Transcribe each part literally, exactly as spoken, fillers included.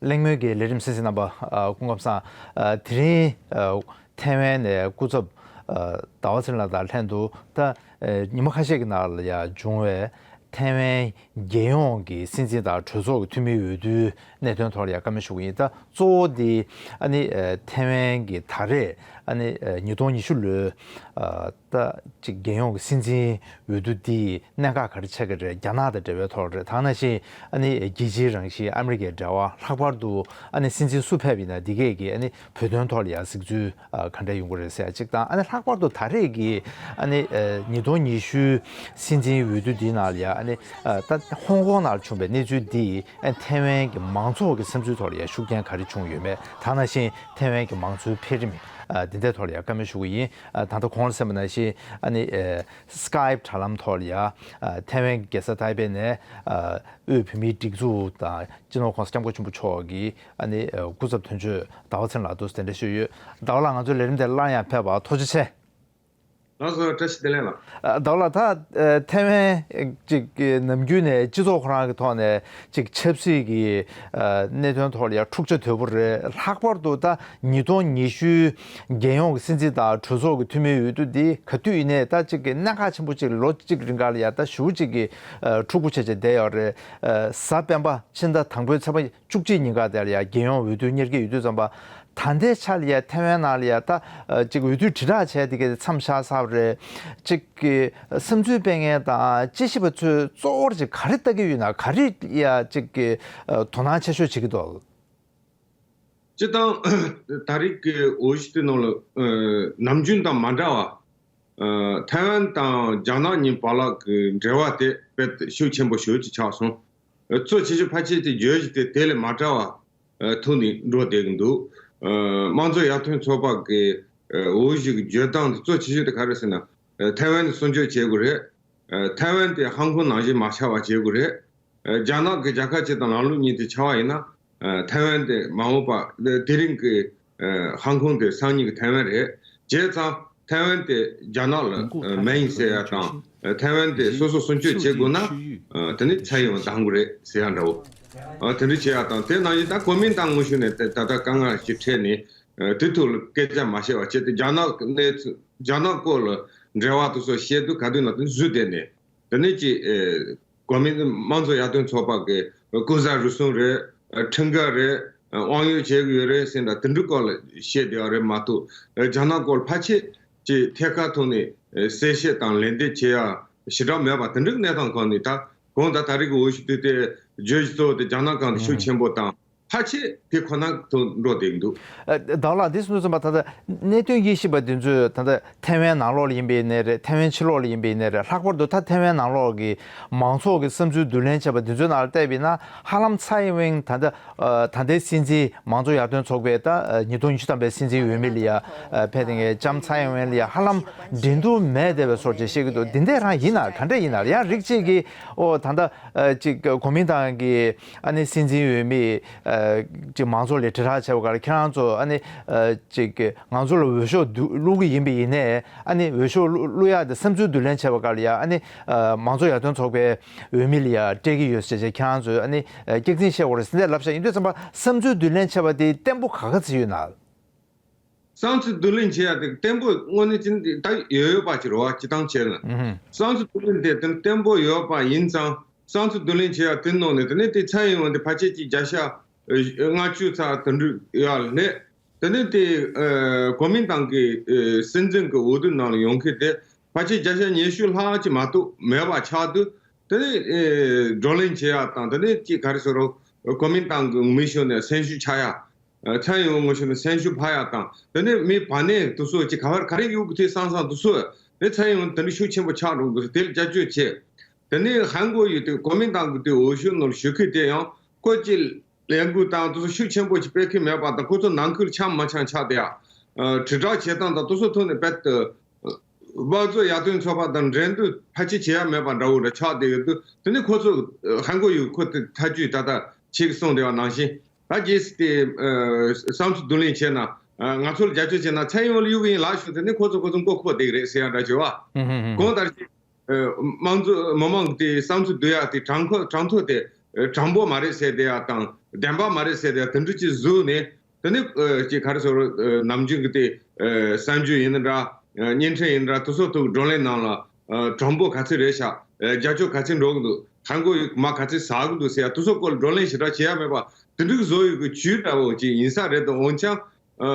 གླེང་མོལ་གྱི་ལས་རིམ་གསན་གཟིགས་རྣམ་པ། ཨ། སྐུ་ཁམས་བཟང་། ཨ། དེ་རིང་། ཨ། ཐའེ་ཝན་ནས་སྐུ་ཚབ། ཨ། ཟླ་བ་ཚེ་རིང་ལགས་དང་ལྷན་དུ། ད། ཨ། ཉི་མ་ཁ་ཤས་ཀྱི་ནང་ལ་ཡང་བྱུང་བའི་ཐའེ་ཝན་རྒྱལ་ཡོངས་ཀྱི་སྲིད་འཛིན་དང་གྲོས་ཚོགས་ཀྱི་འཐུས་མིའི་འོས་བསྡུའི་གནད་དོན་ཐོག་ལ་ཡང་བཀའ་མོལ་ཞུ་གི་ཡིན། ད་གཙོ་བོ་འདི་ཨ་ནི། ཨ། ཐའེ་ཝན་གྱི་ད་རེས་ཨ་ནི། ཨ། ཉིས་སྟོང་ཉི་ཤུ་ལོའི། ཨ། ད་ཅིག་རྒྱལ་ཡོངས་ཀྱི་སྲིད་འཛིན་འོས་བསྡུ་འདིའི་གནད་འགག་ག་རེ་ཆགས་ཀྱི་རེད། རྒྱ་ནག་དང་འབྲེལ་བའི་ཐོག་རེད། ད་ནང་བཞིན་ཨ་ནི་རྒྱལ་སྤྱིའི་རང་བཞིན། ཨ་མི་རི་ཀའི་འབྲེལ་བ། ལྷག་པར་དུ་ཨ་ནི་སྲིད་འཛིན་སུ་ཕེབས་ཡིན་ན་འདི་གས་ཀྱི་ཨ་ནི་བོད་དོན་ཐོག་ལ་ཡང་གཟིགས་ཚུལ། ཨ། ག་འདྲ་ཡོང་གི་རེད་ཟེར་ཡ་གཅིག་དང་། ཨ་ནི་ལྷག་པར་དུ་ད་རེས་ཀྱི་ཨ་ནི། ཨ། ཉིས་སྟོང་ཉི་ཤུའི་སྲིད་འཛིན་འོས་བསྡུ་འདིའི་ནང་ལ་ཡང་ཨ་ནི། ཨ། ད་ཧོང་ཀོང་ནང་ལ་བྱུང་བའི་གནས་ཚུལ་འདིས་ཨ་ཐའེ་ཝན་གྱི་མང་ཚོགས་ཀྱི་བསམ་ཚུལ་ཐོག་ལ་ཡང་ཤུགས་རྐྱེན་ག་རེ་བྱུང་ཡོད་མེད། ད་ནང་བཞིན་ཐའེ་ཝན་གྱི་མང་གཙོའི་འཕེལ་རིམ། ཨ། འདི་འདྲའི་ཐོག་ལ་ཡང་བཀའ་མོལ་ཞུ་གི་ཡིན། ཨ། ད་ལྟ་གོང་ལ་གསན་པ་ནང་བཞིན་ཨ་ནི། ཨ། སི་ཀའེབ་དྲ་ལམ་ཐོག་ལ་ཡང་། ཨ། ཐའེ་ཝན་གྱི་རྒྱལ་ས་ཐའེ་པེ་ནས། ཨ། དབུས་བོད་མིའི་སྒྲིག་འཛུགས་དང་སྤྱི་ནོར་༸གོང་ས་༸སྐྱབས་མགོན་ཆེན་པོ་མཆོག་གི་ཨ་ནི། ཨ། སྐུ་ཚབ་དོན་གཅོད་ཟླ་བ་ཚེ་རིང་ལགས་འདུག་སེ་དེ་འདྲ་ཞུས་ཡོད། ཟླ་བ་ལགས། ང་ཚོའི་ལས་རིམ་དེར་སླར་ཡང་ཕེབས་པར་ཐུགས་རྗེ་ཆེ། ལགས་སོ། བཀྲ་ཤིས་བདེ་ལེགས་ལགས། ཨ། ཟླ་བ་ལགས། ད། ཨ། ཐའེ་ཝན་ཅིག་ནམ་རྒྱུན་ནས་སྤྱི་ཚོགས་ཁོ་རང་གི་ཐོག་ནས་ཅིག་ཆབ་སྲིད་ཀྱི། ཨ། གནད་དོན་ཐོག་ལ་ཡང་འཁྲུག་ཆ་དོད་པོ་རེད། ལྷག་པར་དུ་ད་ཉིས་སྟོང་ཉི་ཤུའི་རྒྱལ་ཡོངས་ཀྱི་སྲིད་འཛིན་དང་གྲོས་ཚོགས་ཀྱི་འཐུས་མིའི་འོས་བསྡུ་འདི་ག་དུས་ཡིན་ནའི་ད་ཅིག་གི་གནད་འགག་ཆེན་པོ་ཅིག་ལོ་གཅིག་རིང་ག་ལ་ཡང་ད་ཞེ་པོ་ཅིག་གི། ཨ། འཁྲུག་པོ་བྱས་བྱས་བསྡད་ཡོད་རེད། ཨ། གཟའ་སྤེན་པ་ཕྱི་ཟླ་དང་པོའི་ཚེས་པ་བཅུ་གཅིག་ཉིན་ཀ་དེ་ལ་ཡང་རྒྱལ་ཡོངས་འོས་བསྡུ་གཉེར་གྱི་ཡོད་དུས་ཙམ་པ། ད་ལྟའི་ཆ་ལ་ཡང་ཐའེ་ཝན་ནང་ལ་ཡང་ད། ཨ། ཅིག་འོས་བསྡུ་དྲིལ་བསྒྲགས་བྱས་དེ་གའི་མཚམས་བཞག་ཚར་བ་རེད། ཅིག་གི་བསམ་ཚུལ་སྤེལ་མཁན་དང་དཔྱད་ཞིབ་པ་ཚོས་གཙོ་བོར་ཅིག་ག་རེ་ལྟ་གི་ཡོད་ན། ག་རེ་ཡང་ཅིག་གི། ཨ། དོ་སྣང་ཆེ་ཤོས་བྱེད་ཀྱི་འདུག་སྤྱིར་བཏང་ད་རེས་ཀྱི་འོས་གཞི་དེ་ནང་ལ། ཨ། ནམ་རྒྱུན་དང་མ་འདྲ་བ། ཨ། ཐའེ་ཝན་དང་རྒྱ་ནག་གཉིས་བར་ལ་གི་འབྲེལ་བ་དེ་དཔེ་ཤུགས་ཆེན་པོ་ཞེ་པོ་ཅིག་ཆགས་སོང་། ཨ། གཙོ་ཆེ་ཤོས་ཕལ་ཆེར་དེ་བརྗོད་གཞི་དེ་དེ་ལས་མ་འདྲ་བ། ཨ། ཐོག་ནས་འགྲོ་བསྡད་ཀྱི་འདུག་ཨ། དམངས་གཙོ་ཡར་ཐོན་ཚོགས་པ་གི། ཨ། འོས་གཞི་གི་བརྗོད་སྟངས་དེ་གཙོ་ཆེ་ཤོས་དེ་ག་རེ་ཟེར་ན། ཨ། ཐའེ་ཝན་དེ་སྲུང་སྐྱོབ་བྱེད་དགོས་རེད། ཨ། ཐའེ་ཝན་དེ་ཧང་ཀོང་ནང་བཞིན་མ་ཆགས་པ་བྱེད་དགོས་རེད། ཨ། རྒྱ་ནག་གི་རྒྱལ་ཁབ་ཅིག་དང་ལམ་ལུགས་གཉིས་དེ་ཆགས་པ་ཡིན་ན། ཨ། ཐའེ་ཝན་དེ་མ་འོངས་པ་དེ་རིང་གི། ཨ། ཧང་ཀོང་དེ་སང་ཉིན་གྱི་ཐའེ་ཝན་རེད། བྱས་ཙང་ཐའེ་ཝན་དེ་རྒྱ་ནག་ལ། ཨ། མེད་ཡིན་ཟེར་ཡ་དང་། ཨ། ཐའེ་ཝན་དེ་སོ་སོ་སྲུང་སྐྱོབ་བྱེད་དགོས་ན། ཨ། དེ་ནི་ཚན་ཡོང་དང་དགོས་རེད་ཟེར་ཡ་འདྲ་བོ། ཨ། དེ་འདྲ་བྱེད་ཡ་དང་། དེ་ནང་བཞིན་ད་གོ་མིན་ཏང་ངོས་ཕྱོགས་ནས་ད་ད་ལྟ་དཀའ་ངལ་ཞིག་འཕྲད་ནས། ཨ། དེ་ཐོག་ལ་སྐད་ཆ་མ་བཤད་པ་བྱས་ཏེ། རྒྱ་ནག་གནས་ཚུལ། རྒྱ་ནག་སྐོར་ལ་འབྲེལ་བ་དེ་ཚོ་བཤད་དུས་ག་དུས་ན་དེ་ནི་བཟོས་བསྡད་ནས། དེ་ནས་ཅིག་ཨེ། གོ་མིན་དམངས་གཙོ་ཡར་ཐོན་ཚོགས་པ་གི་ལྐོག་ཟ་རུལ་སུངས་རེད། ཨ། ཁྲིམས་འགལ་རེད། ཨ། དབང་ཡོད་བྱེད་ཀྱི་ཡོད་རེད་ཟེར་འདྲ་དེ་འདྲའི་སྐོར་ལ་བཤད་བསྡད་པ་རེད་མ་གཏོགས། ཨ། རྒྱ་ནག་སྐོར་ཕལ་ཆེར་ཅིག་ཐད་ཀར་ཐོག་ནས། ཨ། གསལ་བཤད་དང་ལན་འདེབས་བྱེད་ཡ་ཞེ་དྲག་མེད་པ་དེ་འདྲའི་གནས་སྟངས་སྒང་ནས། ད་གོང་ད་ད་རེས་ཀྱི་འོས་གཞི་དེ་དེ་བརྗོད་གཞི་གཙོ་བོ་དེ་རྒྱ་ནག་སྒང་དེ་ཤུགས་ཆེན་པོ་དང་། ཕལ་ཆེར་དེ་ཁོ་ན་དུ་འགྲོ་བསྡད་ཀྱི་འདུག་ཨ། ཟླ་བ་ལགས། འདི་སོང་ཙང་ད་ལྟ་གནད་དོན་དབྱེ་ཞིབ་པ་འདི་ཚོས་ད་ལྟ་ཐའེ་ཝན་ནང་ལོགས་ལ་ཡིན་པ་ཡིན་ནའི་རེད། ཐའེ་ཝན་ཕྱི་ལོགས་ལ་ཡིན་པ་ཡིན་ནའི་རེད། ལྷག་པར་དུ་ད་ཐའེ་ཝན་ནང་ལོགས་ཀྱི་མང་ཚོགས་ཀྱི་བསམ་ཚུལ་བསྡུ་ལེན་བྱས་པ་འདི་ཚོའི་ནང་ལ་བལྟས་པ་ཡིན་ན། ཧ་ལམ་ཚའེ་ཝེན་ད་ལྟ། ཨ། ད་ལྟའི་སྲིད་འཛིན། མང་གཙོ་ཡར་ཐོན་ཚོགས་པའི་ད། ཨ། ཉིས་སྟོང་ཉི་ཤུ་ཐམ་པའི་སྲིད་འཛིན་འོས་མི་ལ་ཡ། ཨ། ཕེབས་བསྡད་མཁན་ལྕམ་ཚའེ་ཝེན་ལ་ཡ་ཧ་ལམ་འགྲན་བསྡུར་མེད་བསྡད་པའི་བཟོ་འདྲ་ཅིག་བཤད་ཀྱི་འདུག་འདི་འདྲ་རང་ཡིན་ན། ག་འདྲ་ཡིན་ན། ཡང་རིགས་གཅིག་གིས། ཨོ། ད་ལྟ། ཨ། ཅིག་གོ་མིན་ཏང་གི་ཨ་ནི་སྲིད་འཛིན་འོས་མི། ཨ། ཅིག་མང་ཚོགས་ལ་དྲིལ་བསྒྲགས་བྱས་པ་ག་ལ། ཁྱེད་རང་ཚོ་ཨ་ནི། ཨ། ཅིག་ང་ཚོ་ལ་འོས་ཤོག་བླུག་གི་ཡིན་པ་ཡིན་ནའི། ཨ་ནི་འོས་ཤོག་བླུག་ཡག་དེ་བསམ་ཚུལ་བསྡུ་ལེན་བྱས་པ་ག་ལ་ཡ། ཨ་ནི། ཨ། མང་གཙོ་ཡར་ཐོན་ཚོགས་པའི་འོས་མི་ལ་ཡ་སྤྲད་ཀྱི་ཡོད་ཟེར་བྱས། ཁྱེད་རང་ཚོས་ཨ་ནི། ཨ། སྐྱག་རྫུན་བཤད་དགོས་རེད་ཟེར་འདི་ལབ་བཞག་ཡིན་དུས་ཙམ་པ། བསམ་ཚུལ་བསྡུ་ལེན་བྱས་པ་དེ་བརྟན་པོ་ག་ག་ཚོད་ཡོད་ན། བསམ་ཚུལ་བསྡུ་ལེན་བྱེད་ཡ་དེ་བརྟན་པོ་དངོས་གནས་ཅི་ད་ཡོད་ཡོད་པ་ཅིག་རེད་བ། སྤྱིར་བཏང་བྱས་ན། ཨུ་ཧུམ། བསམ་ཚུལ་བསྡུ་ལེན་དེ་དེ་བརྟན་པོ་ཡོད་པ་ཡིན་ཙང་། བསམ་ཚུལ་བསྡུ་ལེན་བྱེད་ཡ་དེ་ནང་ནས་དེ་ནས་དེ་ཚན་ཡོང་བ་དེ་ཕལ་ཆེར་གཅིག་བརྒྱ་ཆ་ལྔ་བཅུ་ཙམ་དེ་འདྲ་ཡོད་ལ་སླེབས། དེ་ནས་དེ། ཨ། གོ་མིན་ཏང་གི། ཨ། སྲིད་འཛིན་གྱི་འོས་བསྡུ་ནང་ལ་ཡོང་མཁན་དེ་ཕལ་ཆེར་བརྒྱ་ཆ་ཉི་ཤུ་ལྷག་ཅིག་མ་གཏོགས་མེད་པ་ཆགས་དུས། དེ་ནས། ཨ། བགྲོ་གླེང་བྱེད་ཡ་དང་། དེ་ནས་ཅིག་ག་རེ་ཟེར་རོ། གོ་མིན་ཏང་གི་ངོས་ཕྱོགས་ནས་སེམས་ཤུགས་ཆག་ཡ། ཨ། ཚན་ཡོངས་ངོས་ཕྱོགས་ནས་སེམས་ཤུགས་འཕར་ཡ་དང་། དེ་ནས་མི་ཕར་ནས་དེ་ཚོ་ཅིག་ག་བར་ག་རེ་ཡོད་གི་དེ་བསམ་བསམ་དེ་ཚོ་དེ་ཚན་ཡོངས་དེ་འདྲ་ཤུགས་ཆེན་པོ་ཆགས་འགྲོ་གི་འདུག་དེ་ལ་རྒྱབ་སྐྱོར་བྱེད། དེ་ནས་ཧན་གོ་ཡུལ་དེ་གོ་མིན་ཏང་གི་དེ་འོས་ཤོག་ནང་ཞུགས་མཁན་དེ་ཡང་སྐོར་གྱི་ལས་འགུལ་དང་དེ་ཚོ་ཤུགས་ཆེན་པོ་ཅིག་སྤེལ་མཁན་མེད་པ་དང་། ཁོ་ཚོ་ནང་ཁུལ་འཆམ་མ་འཆམ་ཆགས་བསྡད་ཡ། ཨ། དྲིལ་བསྒྲགས་བྱེད་སྟངས་དང་དེ་ཚོ་ཐོག་ནས་རྦད་དེ། དམངས་གཙོ་ཡར་ཐོན་ཚོགས་པ་དང་འགྲན་བསྡུར་ཕལ་ཆེར་བྱེད་ཡ་མེད་པ་འདྲ་བོ་འདྲ་ཆགས་བསྡད་ཡོད་དུས། དེ་ནས་ཁོ་ཚོ་ཧན་གོ་ཡུལ་ཁོ་དེ་ཐག་གཅོད་ད་ལྟ་ཁྱེད་ཀྱིས་གསུངས་བསྡད་པ་ནང་བཞིན། ད་རྗེས་སུ་དེ། ཨ། བསམ་ཚུལ་བསྡུ་ལེན་བྱས་ན། ཨ། ང་ཚོ་ལ་རྒྱབ་སྐྱོར་བྱས་ན་ཚན་ཡོངས་ལ་གཡུག་གི་ཡིན་ལབ་ཞུ། དེ་ནས་ཁོ་ཚོ་ཁོ་ཚོ་མགོ་འཁོར་བསྡད་ཀྱི་རེད་ཟེར་ཡ་འདྲ་བྱེད་བ། ཧུམ་ཧུམ་ཧུམ། གང་ལྟར་ཅིག་ཨ། དམངས་གཙོ་མི་མང་གི་དེ་བསམ་ཚུལ་བསྡུ་ཡ་དེ་གྲངས་ཁོ་གྲངས་ཐོ་དེ་ ཨ་དྲང་པོ་མ་རེད་ཟེར་དེ་ཡ་དང་བདེན་པ་མ་རེད་ཟེར་དེ་ཡ་དེ་འདྲ་ཅིག་བཟོས་ནས། དེ་ནས་ཨ་ཅིག་ག་རེ་ཟེར་རོ། ཨ་ནམ་རྒྱུན་གྱི་དེ་ཨ་གསར་འགྱུར་ཡིན་ན་འདྲ། ཨ་བརྙན་འཕྲིན་ཡིན་ན་འདྲ། དེ་ཚོ་ཐོག་བགྲོ་གླེང་ནང་ལ་ཨ་དྲང་པོ་ག་ཚོད་རེད་ཤག་ཨ་རྒྱབ་སྐྱོར་ག་ཚོད་འགྲོ་གི་འདུག་ཧན་གོ་ཡུལ་མ་ག་ཚོད་ཟ་གི་འདུག་ཟེར་ཡ་དེ་ཚོ་སྐོར་ལ་བགྲོ་གླེང་ཞེ་དྲག་བྱེད་ཡ་མེད་པ། དེ་འདྲ་བཟོ་ཡོད་གི་ཇུས་འདྲ་བོ་ཅིག་ཡིན་ས་རེད་དོ། འོན་ཀྱང་ཨ་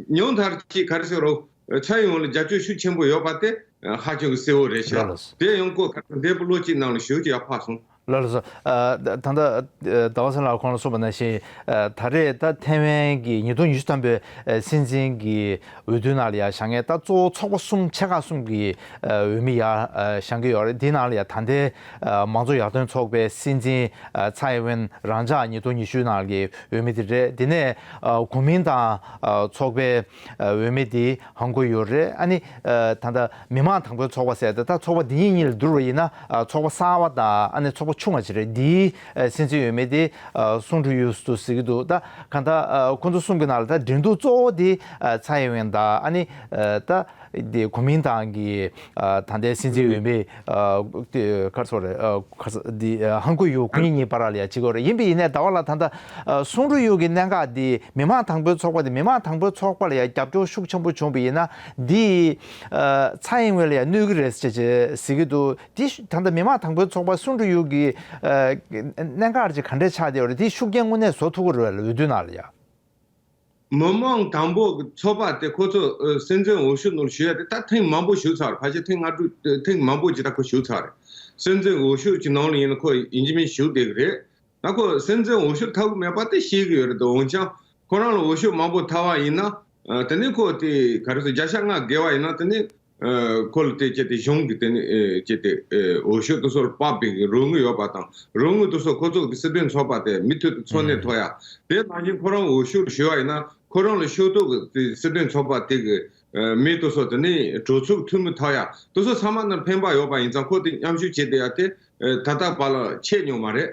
ཉུང་མཐར་ཅིག་ག་རེ་ཟེར་རོ། ཨ་ཚད་ཡོད་ལ་རྒྱབ་སྐྱོར་ཤུགས་ཆེན་པོ་ཡོད་པ་དེ་ཨ་ཧ་ཅང་གི་གསལ་བོ་རེད་ཤག་ལགས་ལགས། དེ་ཡང་ཁོ་ག་ཚོད་འདས་པའི་ལོ་གཅིག་ནང་ལ་ཞེ་པོ་ཅིག་ཡར་འཕར་སོང་། ལགས་ལགས་སོ། ཨ་ད་ད་ལྟ་ཟླ་བ་བསོད་ནམས་ལགས་ཁོང་ལ་གསུངས་པ་ནང་བཞིན། ཨ་ད་རེས་ད་ཐའེ་ཝན་གྱི་ཉིས་སྟོང་ཉི་ཤུ་ཐམ་པའི་ཨ་སྲིད་འཛིན་གྱི་འོས་བསྡུ་ནང་ལ་ཡ་བཞེངས་མཁན་ད་གཙོ་བོ་ཚོགས་པ་གསུམ། ཆེ་ཁག་གསུམ་གྱི་ཨ་འོས་མི་ཡ་ཨ་བཞེངས་ཀྱི་ཡོད་རེད། འདི་ནང་ལ་ཡ་ད་ལྟའི་ཨ་མང་གཙོ་ཡར་ཐོན་ཚོགས་པའི་སྲིད་འཛིན་ཨ་ཚའེ་ཝེན་རང་འཇགས་ཉིས་སྟོང་ཉི་ཤུ་ནང་གི་འོས་མི་དེ་རེད། དེ་ནས་ཨ་གོ་མིན་ཏང་ཨ་ཚོགས་པའི་ཨ་འོས་མི་དེ་ཧན་གོ་ཡུས་རེད། ཨ་ནི་ཨ་ད་ལྟ་མི་མང་དང་པོའི་ཚོགས་པ་ཟེར་ཏེ་ད་ཚོགས་པ་འདི་གཉིས་གཉིས་ལ་བསྡུར་བ་ཡིན་ན་ཨ་ཚོགས་པ་གསར་བ་དང་ཨ་ནི་ཚོགས་པ་ཆུང་བ་ཅིག་རེད། འདིའི་ཨ་སྲིད་འཛིན་འོས་མི་དེ་ཨ་སུང་ཀྲུའུ་ཡུས་འདུག་ཟེར་གྱི་འདུག་ད་གང་ལྟར་ཨ་ཁོང་ཚོ་གསུམ་གྱི་ནང་ལ་ད་འགྲན་བསྡུར་གཙོ་བོ་དེ་ཨ་ཚའེ་ཝེན་དང་ཨ་ནི་ཨ་ད་དེ་གོ་མིན་ཏང་གི་ཨ་ད་ལྟའི་སྲིད་འཛིན་འོས་མི་ཨ་དེ་ག་རེ་ཟེར་རེད། ཨ་ག་རེ་ཟེར་དེ་ཨ་ཧན་གོ་ཡུས་ཁོ་གཉིས་གཉིས་བར་ལ་ཡ་བྱེད་ཀྱི་ཡོད་རེད། ཡིན་པ་ཡིན་ནའི་ཟླ་བ་ལགས་ད་ལྟ་ཨ་སུང་ཀྲུའུ་ཡུས་ཀྱི་གནད་འགག་དེ་མི་མང་དང་པོའི་ཚོགས་པ་དེ་མི་མང་དང་པོའི་ཚོགས་པ་ལ་ཡ་རྒྱབ་སྐྱོར་ཤུགས་ཆེན་པོ་བྱུང་བ་ཡིན་ན་འདི་ཨ་ཚའེ་ཝེན་ལ་ཡ་གནོད་ཀྱི་རེད་ཅེས་ཅེས་ཟེར་གྱི་འདུག་དེ་ད་ལྟ་མི་མང་དང་པོའི་ཚོགས་པ་སུང་ཀྲུའུ་ཡུས་ཀྱི་ཨ་གནད་འགག་ཅིག་ག་འདྲས་ཆགས་བསྡད་ཡོད་རེད། དེ་ཤུགས་རྐྱེན་དངོས་གནས་བཟོ་ཐུབ་ཀྱི་རེད་པས་འོས་བསྡུ་ནང་ལ་ཡ། མི་མང་དང་པོ་གི་ཚོགས་པ་དེ་ཁོ་ཚོ་ཨ་སྲིད་འཛིན་འོས་ཤོག་ནང་ཞུགས་ཡ་དེ་ད་ཐེངས་མང་པོ་ཞུགས་ཚར་རེད། ཕལ་ཆེར་ཐེངས་ལྔ་དྲུག་ཐེངས་མང་པོ་ཅིག་ད་ཁོ་ཞུགས་ཚར་རེད། སྲིད་འཛིན་འོས་ཤོག་གི་ནང་ལ་ཡིན་ན་ཁོ་ཡིན་གཅིག་མིན་གཅིག་ཞུགས་བསྡད་ཀྱི་རེད། ད་ཁོ་སྲིད་འཛིན་འོས་ཤོག་ཐོབ་ཀྱི་མེད་པ་དེ་ཤེས་ཀྱི་ཡོད་རེད་དོ། འོན་ཀྱང་ཁོ་རང་ལ་འོས་ཤོག་མང་པོ་ཐོབ་པ་ཡིན་ན། ཨ་དེ་ནས་ཁོ་དེ་ག་རེ་ཟེར། བརྒྱ་ཆ་ལྔ་བརྒལ་བ་ཡིན་ན་དེ་ནས་ཨ་ཁོ་ལ་དེ་ཅེ་དེ་གཞུང་གི་དེ་ནས་ཨེ་ཅེ་དེ་ཨེ་འོས་ཤོག་དེ་ཚོར་ཕབ་པའི་རོགས་དངུལ་ཡོད་པ་དང་། རོགས་དངུལ་དེ་ཚོ་ཁོ་ཚོ་གི་སྲིད་དོན་ཚོགས་པ་དེ་མུ་མཐུད་དུ་འཚོ་གནས་ཐོབ་ཡ། དེ་ནང་བཞིན་ཁོ་རང་འོས་ཤོག་ཞུ་བ་ཡིན་ན་ཁོ་རང་ལ་ཤོག་ཐོག་གི་དེ་སྲིད་དོན་ཚོགས་པ་དེ་གི་ཨ་མི་དེ་ཚོ་དེ་ནས་གྲོས་ཚོགས་འཐུས་མི་ཐོབ་ཡ་དེ་ཚོ་ཚང་མ་ནང་ཕན་པ་ཡོད་པ་ཡིན་ཙང་ཁོ་དེ་མཉམ་ཞུགས་བྱས་བསྡད་ཡ་དེ་ཨ་ད་ལྟ་བར་ལ་ཆད་མྱོང་མ་རེད།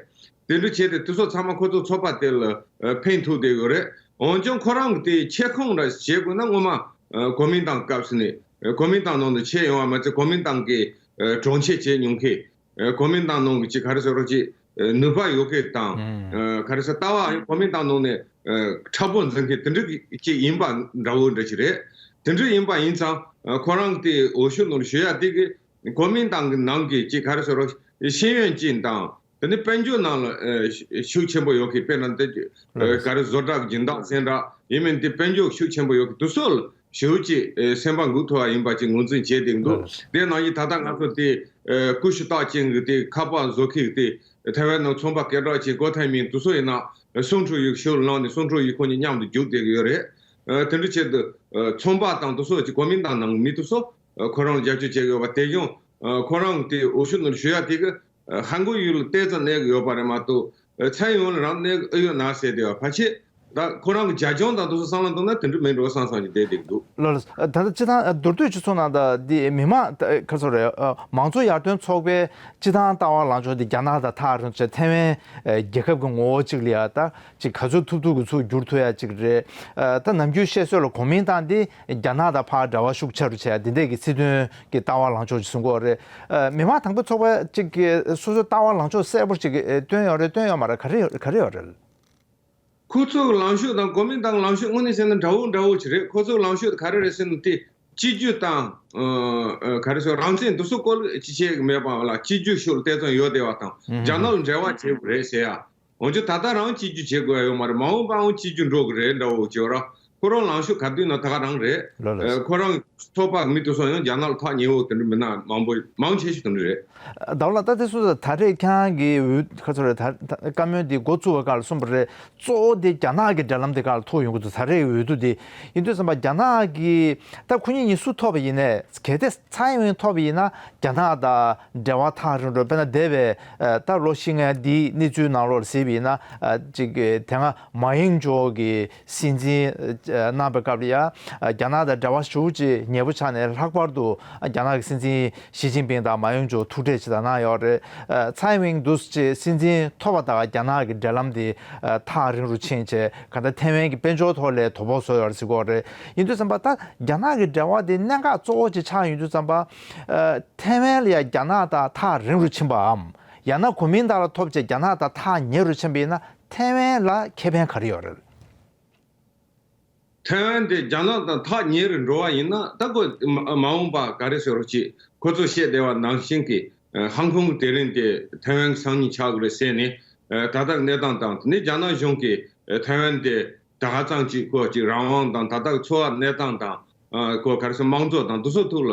དེ་འདྲ་བྱས་ཏེ་དེ་ཚོ་ཚང་མ་ཁོ་ཚོ་ཚོགས་པ་དེ་ལ་ཨ་ཕན་ཐོགས་བསྡད་ཡོད་རེད། འོན་ཀྱང་ཁོ་རང་གི་དེ་ཁྱབ་ཁོངས་འདྲ་བྱེད་དགོས་ན་སྔོན་མ་ཨ་གོ་མིན་ཏང་སྐབས་སུ་ནས་ཨ་གོ་མིན་ཏང་ནང་དུ་ཆད་ཡོང་བ་མ་ཚད་གོ་མིན་ཏང་གི་ཨ་དྲུང་ཆེ་བྱས་མྱོང་མཁན། ཨ་གོ་མིན་ཏང་ནང་གི་ཅིག་ག་རེ་ཟེར་རོ་ཅིག་ཨ་ནུས་པ་ཡོད་མཁན་དང་། ཨ་ག་རེ་ཟེར། ལྟ་བ་གོ་མིན་ཏང་ནང་ནས་ཨ་མཁྲེགས་པོ་འཛིན་མཁན་དེ་འདྲ་གི་ཅིག་ཡིན་པ་འདྲ་བོ་འདྲ་ཅིག་རེད། དེ་འདྲ་ཡིན་པ་ཡིན་ཙང་ཨ་ཁོ་རང་གི་དེ་འོས་ཤོག་ནང་ཞུགས་ཡ་དེ་གི་གོ་མིན་ཏང་གི་ནང་གི་ཅིག་ག་རེ་ཟེར་རོ། ཤེས་ཡོན་ཅན་དང་དེ་ནས་དཔལ་འབྱོར་ནང་ལ་ཨ་ཤུགས་ཆེན་པོ་ཡོད་མཁན། དཔེར་ན་དེ་ཨ་ག་རེ་བཟོ་གྲྭ་གི་སྦྱིན་བདག་ཟེར་འདྲ་ཡིན་མིན་དེ་དཔལ་འབྱོར་ཤུགས་ཆེན་པོ་ཡོད་མཁན་དེ་ཚོ་ལ་ཞེ་པོ་ཅིག་ཨ་སེམས་པ་འགུག་ཐུབ་པ་ཡིན་པ་ཅིག་ངོས་འཛིན་བྱས་བསྡད་འདུག་དེ་ནང་བཞིན་ད་ལྟ་ང་ཚོ་དེ་ཨ་ཀུ་ཤུ་རྟགས་ཅན་གྱི་དེ་ཁ་པར་བཟོ་མཁན་དེ་ཐའེ་ཝན་ནང་ཚོང་པ་སྐད་གྲགས་ཅན་ཀོ་ཐའེ་མིང་དེ་ཚོ་ཡིན་ན་སུང་ཀྲུའུ་ཡུས་ཤུགས་བླངས་ནས་སུང་ཀྲུའུ་ཡུས་ཁོ་གཉིས་མཉམ་དུ་རྒྱུགས་བསྡད་ཀྱི་ཡོད་རེད། ཨ་དེ་འདྲ་བྱས་དུས་ཨ་ཚོང་པ་དང་དེ་ཚོ་ཅིག་གོ་མིན་ཏང་ནང་མི་དེ་ཚོ་ཨ་ཁོ་རང་རྒྱབ་སྐྱོར་བྱེད་ཀྱི་ཡོད་པ་དེ་ཡང་ཨ་ཁོ་རང་དེ་འོས་ཤོག་ནང་ཞུགས་ཡ་དེ་གི་ཨ་ཧན་གོ་ཡུལ་ལ་ཏོག་ཙམ་གནས་ཀྱི་ཡོད་པ་རེད་མ་གཏོགས་ཨ་ཚན་ཡོངས་ལ་རང་གནས་ཀྱི་ཨེ་ཡོད་ན་ཟེར་བསྡད་པ་ཕལ་ཆེར་ད་ཁོ་རང་གི་རྒྱ་ཁྱོན་དང་དེ་ཚོ་བསམ་བློ་བཏང་ན་དེ་འདྲ་མིན་འགྲོ་བསམ་བསམ་གྱི་བསྡད་བསྡད་འདུག་ལགས་ལགས། ད་ལྟ་སྤྱི་བཏང་མདོར་བསྡུས་ཅིག་གསུངས་ན། ད་འདི་མི་མང་ག་ཚོད་རེད། མང་གཙོ་ཡར་ཐོན་ཚོགས་པའི་སྤྱི་བཏང་ལྟ་བ་ལངས་ཕྱོགས་འདི་རྒྱ་ནག་དང་ཐག་རིང་ཚེ་ཐའེ་ཝན་རྒྱལ་ཁབ་ཀྱི་ངོ་བོ་གཅིག་ལ་ཡ་ད་ཅིག་ག་ཚོད་ཐུབ་ཐུབ་ཀྱི་ཚུར་བསྒྱུར་ཐུབ་ཡ་གཅིག་རེད། ད་ནམ་རྒྱུན་བཤད་སྲོལ་ལ་གོ་མིན་ཏང་འདི་རྒྱ་ནག་དང་ཕར་འབྲེལ་བ་ཤུགས་ཆེ་རུ་བྱས་ཡ་འདི་འདྲས་ཀྱི་སྲིད་དོན་གྱི་ལྟ་བ་ལངས་ཕྱོགས་ཅིག་གསུང་གི་ཡོད་རེད། མི་མང་དང་པོའི་ཚོགས་པ་གཅིག་གིས་སོ་སོའི་ལྟ་བ་ལངས་ཕྱོགས་གསལ་པོ་ཅིག་སྟོན་ཡོད་རེད། སྟོན་ཡོད་མ་རེད། ག་རེ་ཡོད་ག་རེ་ཡོད་རེད། ཁོ་ཚོ་གི་ལངས་ཕྱོགས་དང་གོ་མིན་ཏང་གི་ལངས་ཕྱོགས་དངོས་གནས་བཤད་ན་འདྲ་བོ་འདྲ་བོ་ཅིག་རེད། ཁོ་ཚོ་གི་ལངས་ཕྱོགས་དེ་ག་རེ་རེད་ཟེར་ན་དེ་གཅིག་གྱུར་དང་ཨ་ག་རེ་ཟེར་རང་བཙན་དེ་ཚོ་སྐོར་ཅིག་བཤད་གི་མེད་པ་ལ། གཅིག་གྱུར་ཤུགས་ལ་ཏོག་ཙམ་ཡོད་བསྡད་པ་དང་། རྒྱ་ནག་ལ་འབྲེལ་བ་བྱེད་དགོས་རེད་ཟེར་ཡ། འོན་ཀྱང་ད་ལྟ་རང་གཅིག་གྱུར་བྱེད་དགོས་ཡ་ཡོད་མ་རེད། མ་འོངས་པའང་གཅིག་གྱུར་འགྲོ་གི་རེད་འདྲ་བོ་ཅིག་ཡོད་ར། ཁོ་རང་ལངས་ཕྱོགས་ག་དུས་ན་ད་ག་རང་རེད། ལགས་ལགས། ཨ་ཁོ་རང་ཚོགས་པ་མི་དེ་ཚོ་ཡང་རྒྱ་ནག་ལ་ཐག་ཉེ་བོ་དེ་འདྲ་མིན་ན་མང་པོ་མང་ཆེ་ཤོས་དེ་འདྲ་རེད། ཟླ་བ་ལགས། ད་དེ་སོ་སོ་ད་རེས་ཁྱེད་རང་གི་འོས་ཁ་ཚོ་རེད། ད་ད་བཀའ་མོལ་འདི་འགོ་བཙུགས་པའི་སྐབས་ལ་གསུངས་པ་རེད། གཙོ་བོ་དེ་རྒྱ་ནག་གི་འབྲེལ་ལམ་དེ་སྒང་ལ་ཐུག་ཡོང་གི་འདུག་ད་རེས་འོས་བསྡུ་དེ་ཡིན་དུས་ཙམ་པ་རྒྱ་ནག་གི་ད་ཁོ་གཉིས་གཉིས་སུ་ཐོབ་པ་ཡིན་ནའི་གལ་ཏེ་ཚའེ་ཝེན་ཐོབ་པ་ཡིན་ན་རྒྱ་ནག་དང་འབྲེལ་བ་ཐག་རིང་འགྲོ། དཔེར་ན་འདས་པའི་ཨ་ད་ལོ་བཞི་ལྔའི་འདིའི་གནས་ཚུལ་ནང་ལོགས་ལ་གཟིགས་པ་ཡིན་ན། ཨ་ཅིག་དེ་སྔ་མཱ་ཡིང་ཇོ་གི་སྲིད་འཛིན་ཨ་གནང་བའི་སྐབས་ལ་ཡ། ཨ་རྒྱ་ནག་དང་འབྲེལ་བ་ཞེ་པོ་ཅིག་ཉེ་པོ་ཆགས་ནས་ལྷག་པར་དུ་ཨ་རྒྱ་ནག་གི་སྲིད་འཛིན་ཞི་ཅིན་ཕིང་དང་མཱ་ཡིང་ཇོ་ཐུག་འཕྲད་ཅིག་དང་གནང་ཡོད་རེད། ཨ་ཚའེ་ཝེན་འདུག་སེ་སྲིད་འཛིན་ཐོབ་པ་དང་རྒྱ་ནག་གི་འབྲེལ་ལམ་དེ་ཨ་ཐག་རིང་རུ་ཕྱིན་བྱས། གང་ལྟར་ཐའེ་ཝན་གྱི་དཔལ་འབྱོར་ཐོག་ལ་དོ་ཕོག་བཟོས་ཡོད་རེད་ཟེར་གྱི་ཡོད་རེད། ཡིན་དུས་ཙམ་པ་ད་རྒྱ་ནག་གི་འབྲེལ་བ་དེ་གནད་འགག་གཙོ་བོ་ཅིག་ཆགས་ཡོང་དུས་ཙམ་པ། ཨ་ཐའེ་ཝན་ལ་ཡ་རྒྱ་ནག་དང་ཐག་རིང་རུ་ཕྱིན་པའམ། རྒྱ་ནག་གོ་མིང་དག་ལ་ཐོབ་བྱས་རྒྱ་ནག་དང་ཐག་ཉེ་རུ་ཕྱིན་པ་ཡིན་ན་ཐའེ་ཝན་ལ་ཁེ་ཕན་ག་རེ་ཡོད་རེད། ཐའེ་ཝན་དེ་རྒྱ་ནག་དང་ཐག་ཉེ་རུ་འགྲོ་བ་ཡིན་ན་ད་ཁོ་མ་འོངས་པ་ག་རེ་ཟེར་རོ་ཅིག་ཁོ་ཚོ་བཤད་བསྡད་པ་ནང་བཞིན་གྱི་ཧང་ཀོང་གི་དེ་རིང་དེ་ཐའེ་ཝན་གྱི་སང་ཉིན་ཆགས་དགོས་རེད་ཟེར་ནས་ད་ལྟ་གནས་སྟངས་དང་དེ་ནས་རྒྱ་ནག་གཞུང་གིས་ཐའེ་ཝན་དེ་ད་ཧ་ཅང་ཅིག་ཁོ་ཅིག་རང་དབང་དང་ད་ལྟ་འཚོ་བ་གནས་སྟངས་དང་ཁོ་ག་རེ་ཟེར་དམངས་གཙོ་དང་དེ་ཚོ་ཐོག་ལ་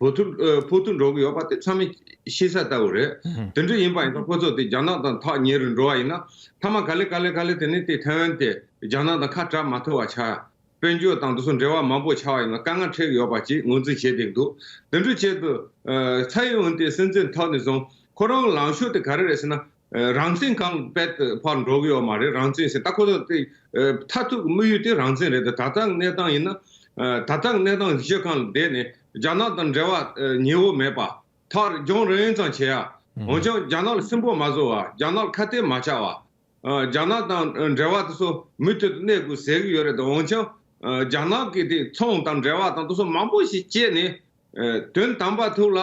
བོད་ཐུག་ཕོག་ཐུག་འགྲོ་གི་ཡོད་པ་དེ་ཚང་མས་ཤེས་གསལ་ལྟ་བུ་རེད། དེ་འདྲ་ཡིན་པ་ཡིན་ཙང་ཁོ་ཚོ་དེ་རྒྱ་ནག་དང་ཐག་ཉེ་རུ་འགྲོ་བ་ཡིན་ན་མཐའ་མ་ག་ལེ་ག་ལེ་ག་ལེ་དེ་ནི་དེ་ཐའེ་ཝན་དེ་རྒྱ་ནག་དང་ཁ་བྲལ་མ་ཐུབ་པ་ཆགས་ཡ། དཔལ་འབྱོར་དང་དེ་ཚོ་འབྲེལ་བ་མང་པོ་ཆགས་པ་ཡིན་ན་དཀའ་ངལ་འཕྲད་ཀྱི་ཡོད་པ་ཅིག་ངོས་འཛིན་བྱས་བསྡད་འདུག་དེ་འདྲ་བྱས་དུས་ཚའེ་ཝེན་དེ་སྲིད་འཛིན་ཐོག་ནས་བཟུང་ཁོ་རང་ལངས་ཕྱོགས་དེ་ག་རེ་རེད་ཟེར་ན། རང་བཙན་སྒང་རྦད་དེ་ཕར་འགྲོ་གི་ཡོད་མ་རེད། རང་བཙན་ཟེར་ད་ཁོ་ཚོ་དེ་མཐར་ཐུག་གི་དམིགས་ཡུལ་དེ་རང་བཙན་རེད་དེ་ད་ལྟ་གནས་སྟངས་ཡིན་ན་ད་ལྟ་གནས་སྟངས་གཞི་སྒང་ལ་བསྡད་ནས་རྒྱ་ནག་དང་འབྲེལ་བ་ཉེ་བོ་མེད་པ་མཐར་རྒྱང་རིང་ཙམ་བྱེད་ཡ། འོན་ཀྱང་རྒྱ་ནག་ལ་སུན་པོ་མ་བཟོ་བ་རྒྱ་ནག་ལ་ཁ་གཏད་མ་བཅག་པ། རྒྱ་ནག་དང་འབྲེལ་བ་དེ་ཚོ་མུ་མཐུད་དུ་གནས་དགོས་ཟེར་གྱི་ཡོད་རེད་དེ་འོན་ཀྱང་རྒྱ་ནག་གིས་དེ་ཚོང་དང་འབྲེལ་བ་དང་དེ་ཚོ་མང་པོ་ཞིག་བྱས་ནས་དོན་དམ་པ་ཐོག་ལ་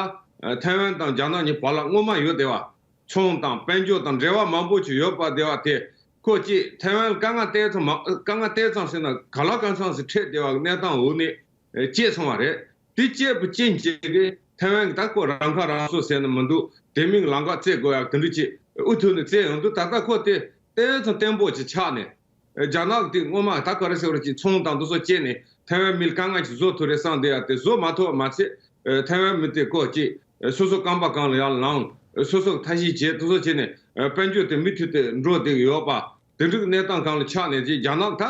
ཐའེ་ཝན་དང་རྒྱ་ནག་གཉིས་བར་ལ་སྔོན་མ་ཡོད་བསྡད་པ། ཚོང་དང་དཔལ་འབྱོར་དང་འབྲེལ་བ་མང་པོ་ཞིག་ཡོད་པ་བསྡད་པ་དེ་ཁོ་ཅིག་ཐའེ་ཝན་ལ་དཀའ་ངལ་སྟེར་ཙམ་མ་དཀའ་ངལ་སྟེར་ཙམ་ཟེར་ན་ག་ལ་གང་འཚམ་ཞིག་འཕྲད་བསྡད་པ་གི་གནས་སྟངས་འོག་ནས་བཅད་སོང་བ་རེད། དེ་བཅད་པ་ཅན་ཅིག་གིས་ཐའེ་ཝན་གྱི་ད་ཁོ་རང་ཁ་རང་གསོ་ཟེར་ནས་མི་འདུག་དེ་མིན་ལམ་ཁ་བཙལ་དགོས་ཡག་དེ་འདྲ་ཅིག་ཨུ་ཐུག་ནས་བཙལ་ཡོང་དུས་ད་ལྟ་ཁོ་དེ་ཏོག་ཙམ་བརྟན་པོ་ཅིག་ཆགས་ནས་རྒྱ་ནག་དེ་སྔོན་མ་ད་ག་རེ་ཟེར་བ་ཅིག་ཚོང་དང་དེ་ཚོ་བཅད་ནས་ཐའེ་ཝན་མི་ལ་དཀའ་ངལ་ཅིག་བཟོ་ཐུབ་རེད་བསམ་བསྡད་ཡག་དེ་བཟོ་མ་ཐུབ་པ་མ་ཚད་ཐའེ་ཝན་མི་དེ་ཁོ་ཅིག་སོ་སོ་རྐང་པ་སྒང་ལ་ཡར་ལངས་སོ་སོ་ཐབས་ཤེས་བྱས་དེ་ཚོ་བྱས་ནས་དཔལ་འབྱོར་དེ་མུ་མཐུད་དེ་འགྲོ་བསྡད་ཀྱི་ཡོད་པ་དེ་འདྲ་གི་གནས་སྟངས་སྒང་ལ་ཆགས་ནས་ཅིག་རྒྱ་ནག་ད།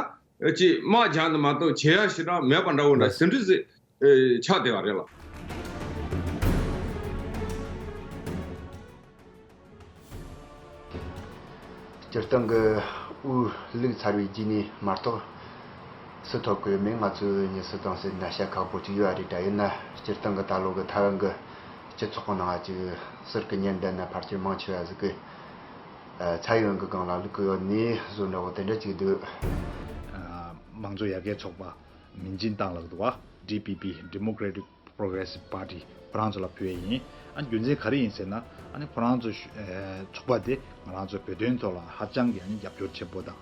ཅེས་དམག་རྒྱག་ནི་མ་གཏོགས་བྱེད་ཡ་ཞེ་དྲག་མེད་པ་འདྲ་བོ་འདྲ་ལགས། དེ་འདྲ་ཟིག་ཨེ་ཆགས་བསྡད་པ་རེད་ལགས། སྤྱིར་བཏང་གི་དབུགས་ལུག་ཚར་བའི་རྗེས་ནས་མ་གཏོགས་སུ་ཐོབ་ཀྱི་ཡོད་མེད་ང་ཚོས་མྱི་སུ་དང་སུ་ན་ཤ་ཁག་པོ་ཅིག་ཡོད་རེད་ད། ཡིན་ན་སྤྱིར་བཏང་གི་ད་ལོ་གི་ཐའེ་ཝན་གི་སྤྱི་ཚོགས་ཀྱི་ནང་ཅིག་ཟུར་གི་ཉེན་བསྡད་ན་ཕལ་ཆེར་མང་ཆེ་བ་ཟིག་གི་ཚའེ་ཝེན་གི་སྒང་ལ་ལུག་གི་ཡོད་ནས་བཟོ་འདྲ་བོ་དེ་འདྲ་ཅིག་འདུག་དམངས་གཙོ་ཡར་རྒྱས་ཚོགས་པ། མིན་ཅིན་ཏང་ལགས་འདུག་བ། ཌི་པི་པི། Democratic Progressive Party། ཁོ་རང་ཚོ་ལ་ཕུལ་ཡས་ཡིན། ཨ་ནི་རྒྱུ་མཚན་ག་རེ་ཡིན་ཟེར་ན། ཨ་ནི་ཁོ་རང་ཚོ་ཤུ་ཨེ་ཚོགས་པ་དེ་ང་རང་ཚོ་བོད་དོན་ཐོག་ལ་ཧ་ཅང་གི་ཨ་ནི་རྒྱབ་སྐྱོར་ཆེན་པོ་དང་།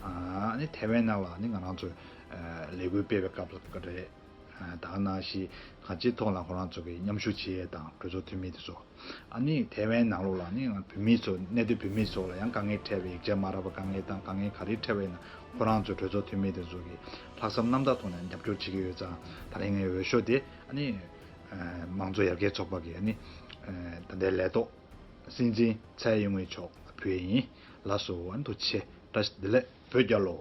ཨ་ནི་ཐའེ་ཝན་ནང་ལ་ཨ་ནི་ང་རང་ཚོ་ཨེ་ལས་འགུལ་སྤེལ་བའི་སྐབས་ལ་རེད། ཨ་ད་ག་ནང་བཞིན་གང་ཅིའི་ཐོག་ལ་ཁོ་རང་ཚོ་གི་མཉམ་ཞུགས་བྱེད་ཡས་དང་གྲོས་ཚོགས་འཐུས་མི་དེ་ཚོ། ཨ་ནི་ཐའེ་ཝན་ནང་ལོགས་ལ་ནི་བོད་མི་ཚོ་གནས་སྡོད་བོད་མི་ཚོ་ལ་ཡང་དཀའ་ངལ་འཕྲད་པའི་ཡིག་ཆ་མ་རག་པ་དཀའ་ངལ་དང་དཀའ་ངལ་ག་རེ་འཕྲད་པ་ཡིན་ན་ཁོ་རང་ཚོ་གྲོས་ཚོགས་འཐུས་མི་དེ་ཚོ་གིས་ལྷག་བསམ་རྣམ་དག་ཐོག་ནས་རྒྱབ་སྐྱོར་བྱེད་ཀྱི་ཡོད་ཙང་ད་རིང་ངའི་འོས་ཤོག་དེ་ཨ་ནི་དམངས་གཙོ་ཡར་རྒྱས་ཚོགས་པ་གི་ཨ་ནི་ད་ལྟའི་ལས་ཐོག་སྲིད་འཛིན་ཚའེ་ཡིན་ཝེ་མཆོག་ལ་ཕུལ་ཡས་ཡིན། ལགས་སོ། ཨ་ནི་ཐུགས་རྗེ་ཆེ། བཀྲ་ཤིས་བདེ་ལེགས། བོད་རྒྱལ་ལོ།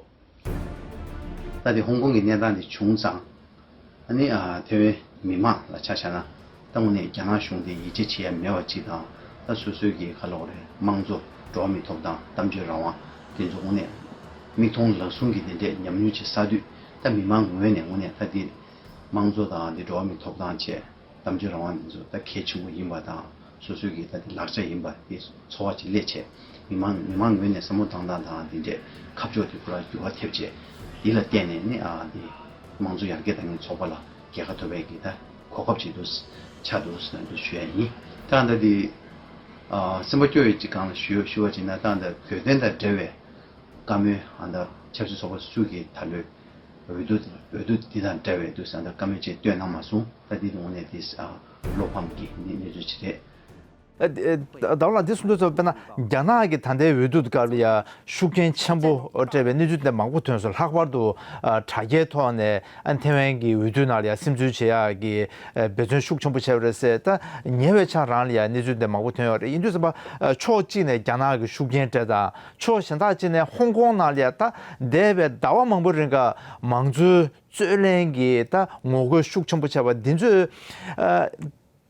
ད་དེ་ཧོང་ཀོང་གི་གནས་སྟངས་དེ་བྱུང་ཙང་། ཨ་ནི་ཨ་ཐའེ་ཝན་མི་མང་ལ་ཆ་བཞག་ན་ད་དངོས་གནས་རྒྱ་ནག་གཞུང་དེ་ཡིད་ཆེས་བྱེད་ཡ་མེད་པ་ཅིག་དང་ད་སོ་སོའི་གི་ག་ལབ་དགོས་རེད་དམངས་གཙོ་འགྲོ་བ་མིའི་ཐོབ་ཐང་གཏམ་བརྗོད་རང་དབང་དེ་ཚོ་དངོས་གནས་མིག་མཐོང་ལག་ཟུང་གི་དེ་འདྲས་ཉམས་མྱོང་ཅིག་བསགས་དུས་ད་མི་མང་ངོས་ནས་དངོས་གནས་ད་དེ་དམངས་གཙོ་དང་དེ་འགྲོ་བ་མིའི་ཐོབ་ཐང་བཅས། གཏམ་བརྗོད་རང་དབང་འདི་ཚོ་ད་གལ་ཆེན་པོ་ཡིན་པ་དང་སོ་སོའི་གི་ད་དེ་ལག་ཆ་ཡིན་པ་དེ་ཚོར་བ་ཅིག་སླེབས་བྱས་མི་མང་མི་མང་ངོས་ནས་བསམ་བློ་བཏང་སྟངས་དང་དེ་འདྲས་ཁ་ཕྱོགས་དེ་ཁོ་རང་འགྱུར་བ་ཐེབས་བྱས་འདི་ལ་བརྟེན་ནས་ནི་ཨ་དེ་དམངས་གཙོ་ཡར་རྒྱས་དང་ནི་ཚོགས་པ་ལ་རྒྱལ་ཁ་ཐོབ་པའི་གི་ད་གོ་སྐབས་ཅིག་ཏུ་ཆགས་འདུག་ཟེར་ན་འདུག་ཞུ་ཡ་ཡིན། ད་ད་དེ་ཨ་སེམས་པ་སྐྱོ་བའི་ཅིག་སྒང་ལ་ཞུ་ཞུ་བ་ཅིག་ན་ད་ད་བོད་དོན་དང་འབྲེལ་བའི་བཀའ་མོལ་ཨ་ད་ཆབ་སྲིད་ཚོགས་པ་སུ་གིས་ད་ལོའི་འོས་བསྡུ་འོས་བསྡུ་འདི་དང་འབྲེལ་བའི་དུས་ས་འདིར་བཀའ་མོལ་ཅིག་བཏོན་གནང་མ་སོང་། ད་འདི་དངོས་གནས་འདི་བློ་ཕམ་གྱི་གནས་ཚུལ་ཅིག་རེད། ད་ལྟ་ལ་འདི་གསུང་དུས་ཙམ་དཔེར་ན་རྒྱ་ནག་གི་ད་ལྟའི་འོས་བསྡུ་སྐབས་ལ་ཡ་ཤུགས་རྐྱེན་ཆེན་པོ་སྤྲད་པའི་གནས་ཚུལ་དེ་མང་པོ་ཐོན་སོང་། ལྷག་པར་དུ་དྲ་རྒྱའི་ཐོག་ནས་ཨ་ཐེ་ཝན་གྱི་འོས་བསྡུ་ནང་ལ་ཡ་སིམ་འཛུལ་བྱེད་ཡག་གི་འབད་བརྩོན་ཤུགས་ཆེན་པོ་བྱས་པ་རེད་ཟེར། ད་ཉེ་བའི་ཆར་རང་ལ་ཡ་གནས་ཚུལ་དེ་མང་པོ་ཐོན་ཡོད་རེད། ཡིན་དུས་ཙམ་པ་ཕྱོགས་གཅིག་ནས་རྒྱ་ནག་གི་ཤུགས་རྐྱེན་སྤྲད་དང་། ཕྱོགས་གཞན་དག་ཅིག་ནས་ཧོང་ཀོང་ནང་ལ་ཡ་ད་འདས་པའི་ཟླ་བ་མང་པོའི་རིང་ག་མང་གཙོའི་རྩོད་གླེང་གི་ད་ངོ་རྒོལ་ཤུགས་ཆེན་པོ་བྱས་པ་འདི་ཚོས་ཨ་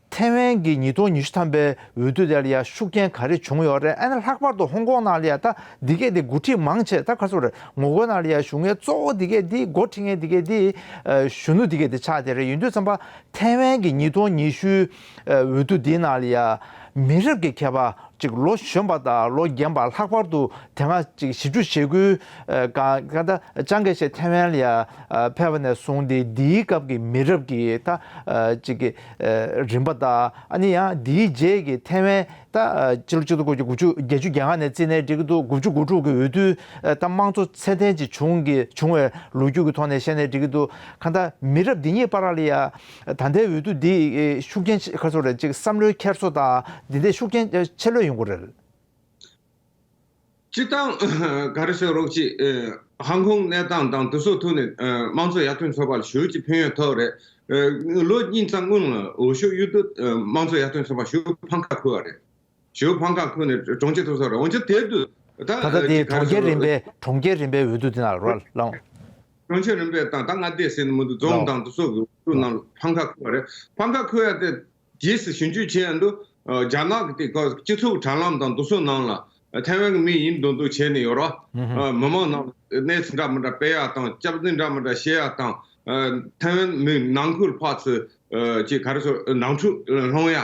ཐེ་ཝན་གྱི་ཉིས་སྟོང་ཉི་ཤུ་ཐམ་པའི་འོས་བསྡུ་དེ་ལ་ཡ་ཤུགས་རྐྱེན་ག་རེ་བྱུང་ཡོད་རེད། ཨ་ནི་ལྷག་པར་དུ་ཧོང་ཀོང་ནང་ལ་ཡ་ད་འདི་གས་དེ་འགོ་ཁྲིད་མང་ཆེ་ད་ག་ཚོད་རེད། ངོ་རྒོལ་ནང་ལ་ཡ་ཞུགས་མཁན་གཙོ་བོ་འདི་གས་དེ་འགོ་ཁྲིད་མཁན་འདི་གས་དེ་ཨ་གཞོན་ནུ་འདི་གས་དེ་ཆགས་བསྡད་རེད། ཡིན་དུས་ཙམ་པ་ཐེ་ཝན་གྱི་ཉིས་སྟོང་ཉི་ཤུ་འོས་བསྡུ་འདིའི་ནང་ལ་ཡ། མི་རབས་ཀྱི་ཁྱད་པར་ཅིག་ལོ་གཞོན་པ་དང་ལོ་རྒན་པ་ལྷག་པར་དུ་དེ་སྔ་ཅིག་ཞིབ་འཇུག་བྱེད་དགོས་གང་གང་ལྟར་ཅང་གེ་ཤེ་ཐེ་ཝན་ལ་ཡ་ཕེབས་པ་ནས་བཟུང་སྟེ་འདིའི་སྐབས་ཀྱི་མི་རབས་ཀྱི་ད་ཅིག་གི་རིམ་པ་དང་ཨ་ནི་ཡང་འདིའི་རྗེས་ཀྱི་ཐེ་ཝན་ད་ཕྱི་ལོ་ཆིག་སྟོང་དགུ་བརྒྱ་དགུ་བཅུ་བརྒྱད་ཅུ་གྱ་ལྔ་ནས་བརྩིས་ནས་འགྲིག་གི་འདུག་དགུ་བཅུ་གོ་དྲུག་གི་འོས་བསྡུ་ད་དམངས་གཙོ་ཚད་ལྡན་ཅིག་བྱུང་གི་བྱུང་བའི་ལོ་རྒྱུས་ཀྱི་ཐོག་ནས་བཤད་ནས་འགྲིག་གི་འདུག་གང་ལྟར་མི་རབས་འདི་གཉིས་བར་ལ་ཡ། ད་ལྟའི་འོས་བསྡུ་འདི་ཤུགས་རྐྱེན་ཆེ་ག་ཚོད་རེད། ཅིག་བསམ་བློའི་འཁྱེར་སོ་དང་འདི་འདྲའི་ཤུགས་རྐྱེན་ཆེ་ལོས་ཡོང་གི་རེད། སྤྱིར་བཏང་ག་རེ་ཟེར་རོགས་ཅིག་ཧང་ཀོང་གནས་སྟངས་དང་དེ་ཚོ་ཐོག་ནས་དམངས་གཙོ་ཡར་ཐོན་ཚོགས་པ་ལ་ཞེ་པོ་ཅིག་ཕན་ཡོན་ཐོགས་རེད། ལོ་གཉིས་ཙམ་སྔོན་ལ་འོས་ཤོག་གཡུག་དུས་དམངས་གཙོ་ཡར་ཐོན་ཚོགས་པ་ཞེ་པོ་ཕམ་ཁ་ཁུར་བ་རེད། ཞེ་པོ་ཕམ་ཁ་ཁུར་ནས་གྲོང་ཁྱེར་ཐོབ་ས་རེད། འོན་ཀྱང་དེ་དུས་ད་ད་ལྟ་དེ་གྲོང་ཁྱེར་རིམ་པའི་གྲོང་ཁྱེར་རིམ་པའི་འོས་བསྡུ་དེ་ནང་ལ་རོལ་ལངས། གྲོང་ཁྱེར་རིམ་པའི་དང་ད་མངའ་སྡེ་ཟེར་ནི་མི་འདུག་རྫོང་དང་དེ་ཚོ་གི་འོས་བསྡུ་ནང་ལ་ཕམ་ཁ་ཁུར་བ་རེད། ཕམ་ཁ་ཁུར་ཡ་དེ་རྗེས་སུ་ཞིབ་འཇུག་བྱས་ཡ་འདུག་རྒྱ་ནག་གི་དེ་ག་སྤྱི་ཚོགས་དྲ་ལམ་དང་དེ་ཚོ་ནང་ལ་ཐའེ་ཝན་གི་མི་ཡིན་མདོག་མདོག་བྱས་ནས་ཡོད་རོགས། མི་མང་ནང་གནས་ཚུལ་འདྲ་མི་འདྲ་སྤེལ་ཡ་དང་སྐྱག་རྫུན་འདྲ་མི་འདྲ་བཤད་ཡ་དང་ཐའེ་ཝན་མི་ནང་ཁུལ་ཕར་ཚུར་ཅིག་ག་རེ་ཟེར་ནང་འཁྲུག་སློང་ཡ་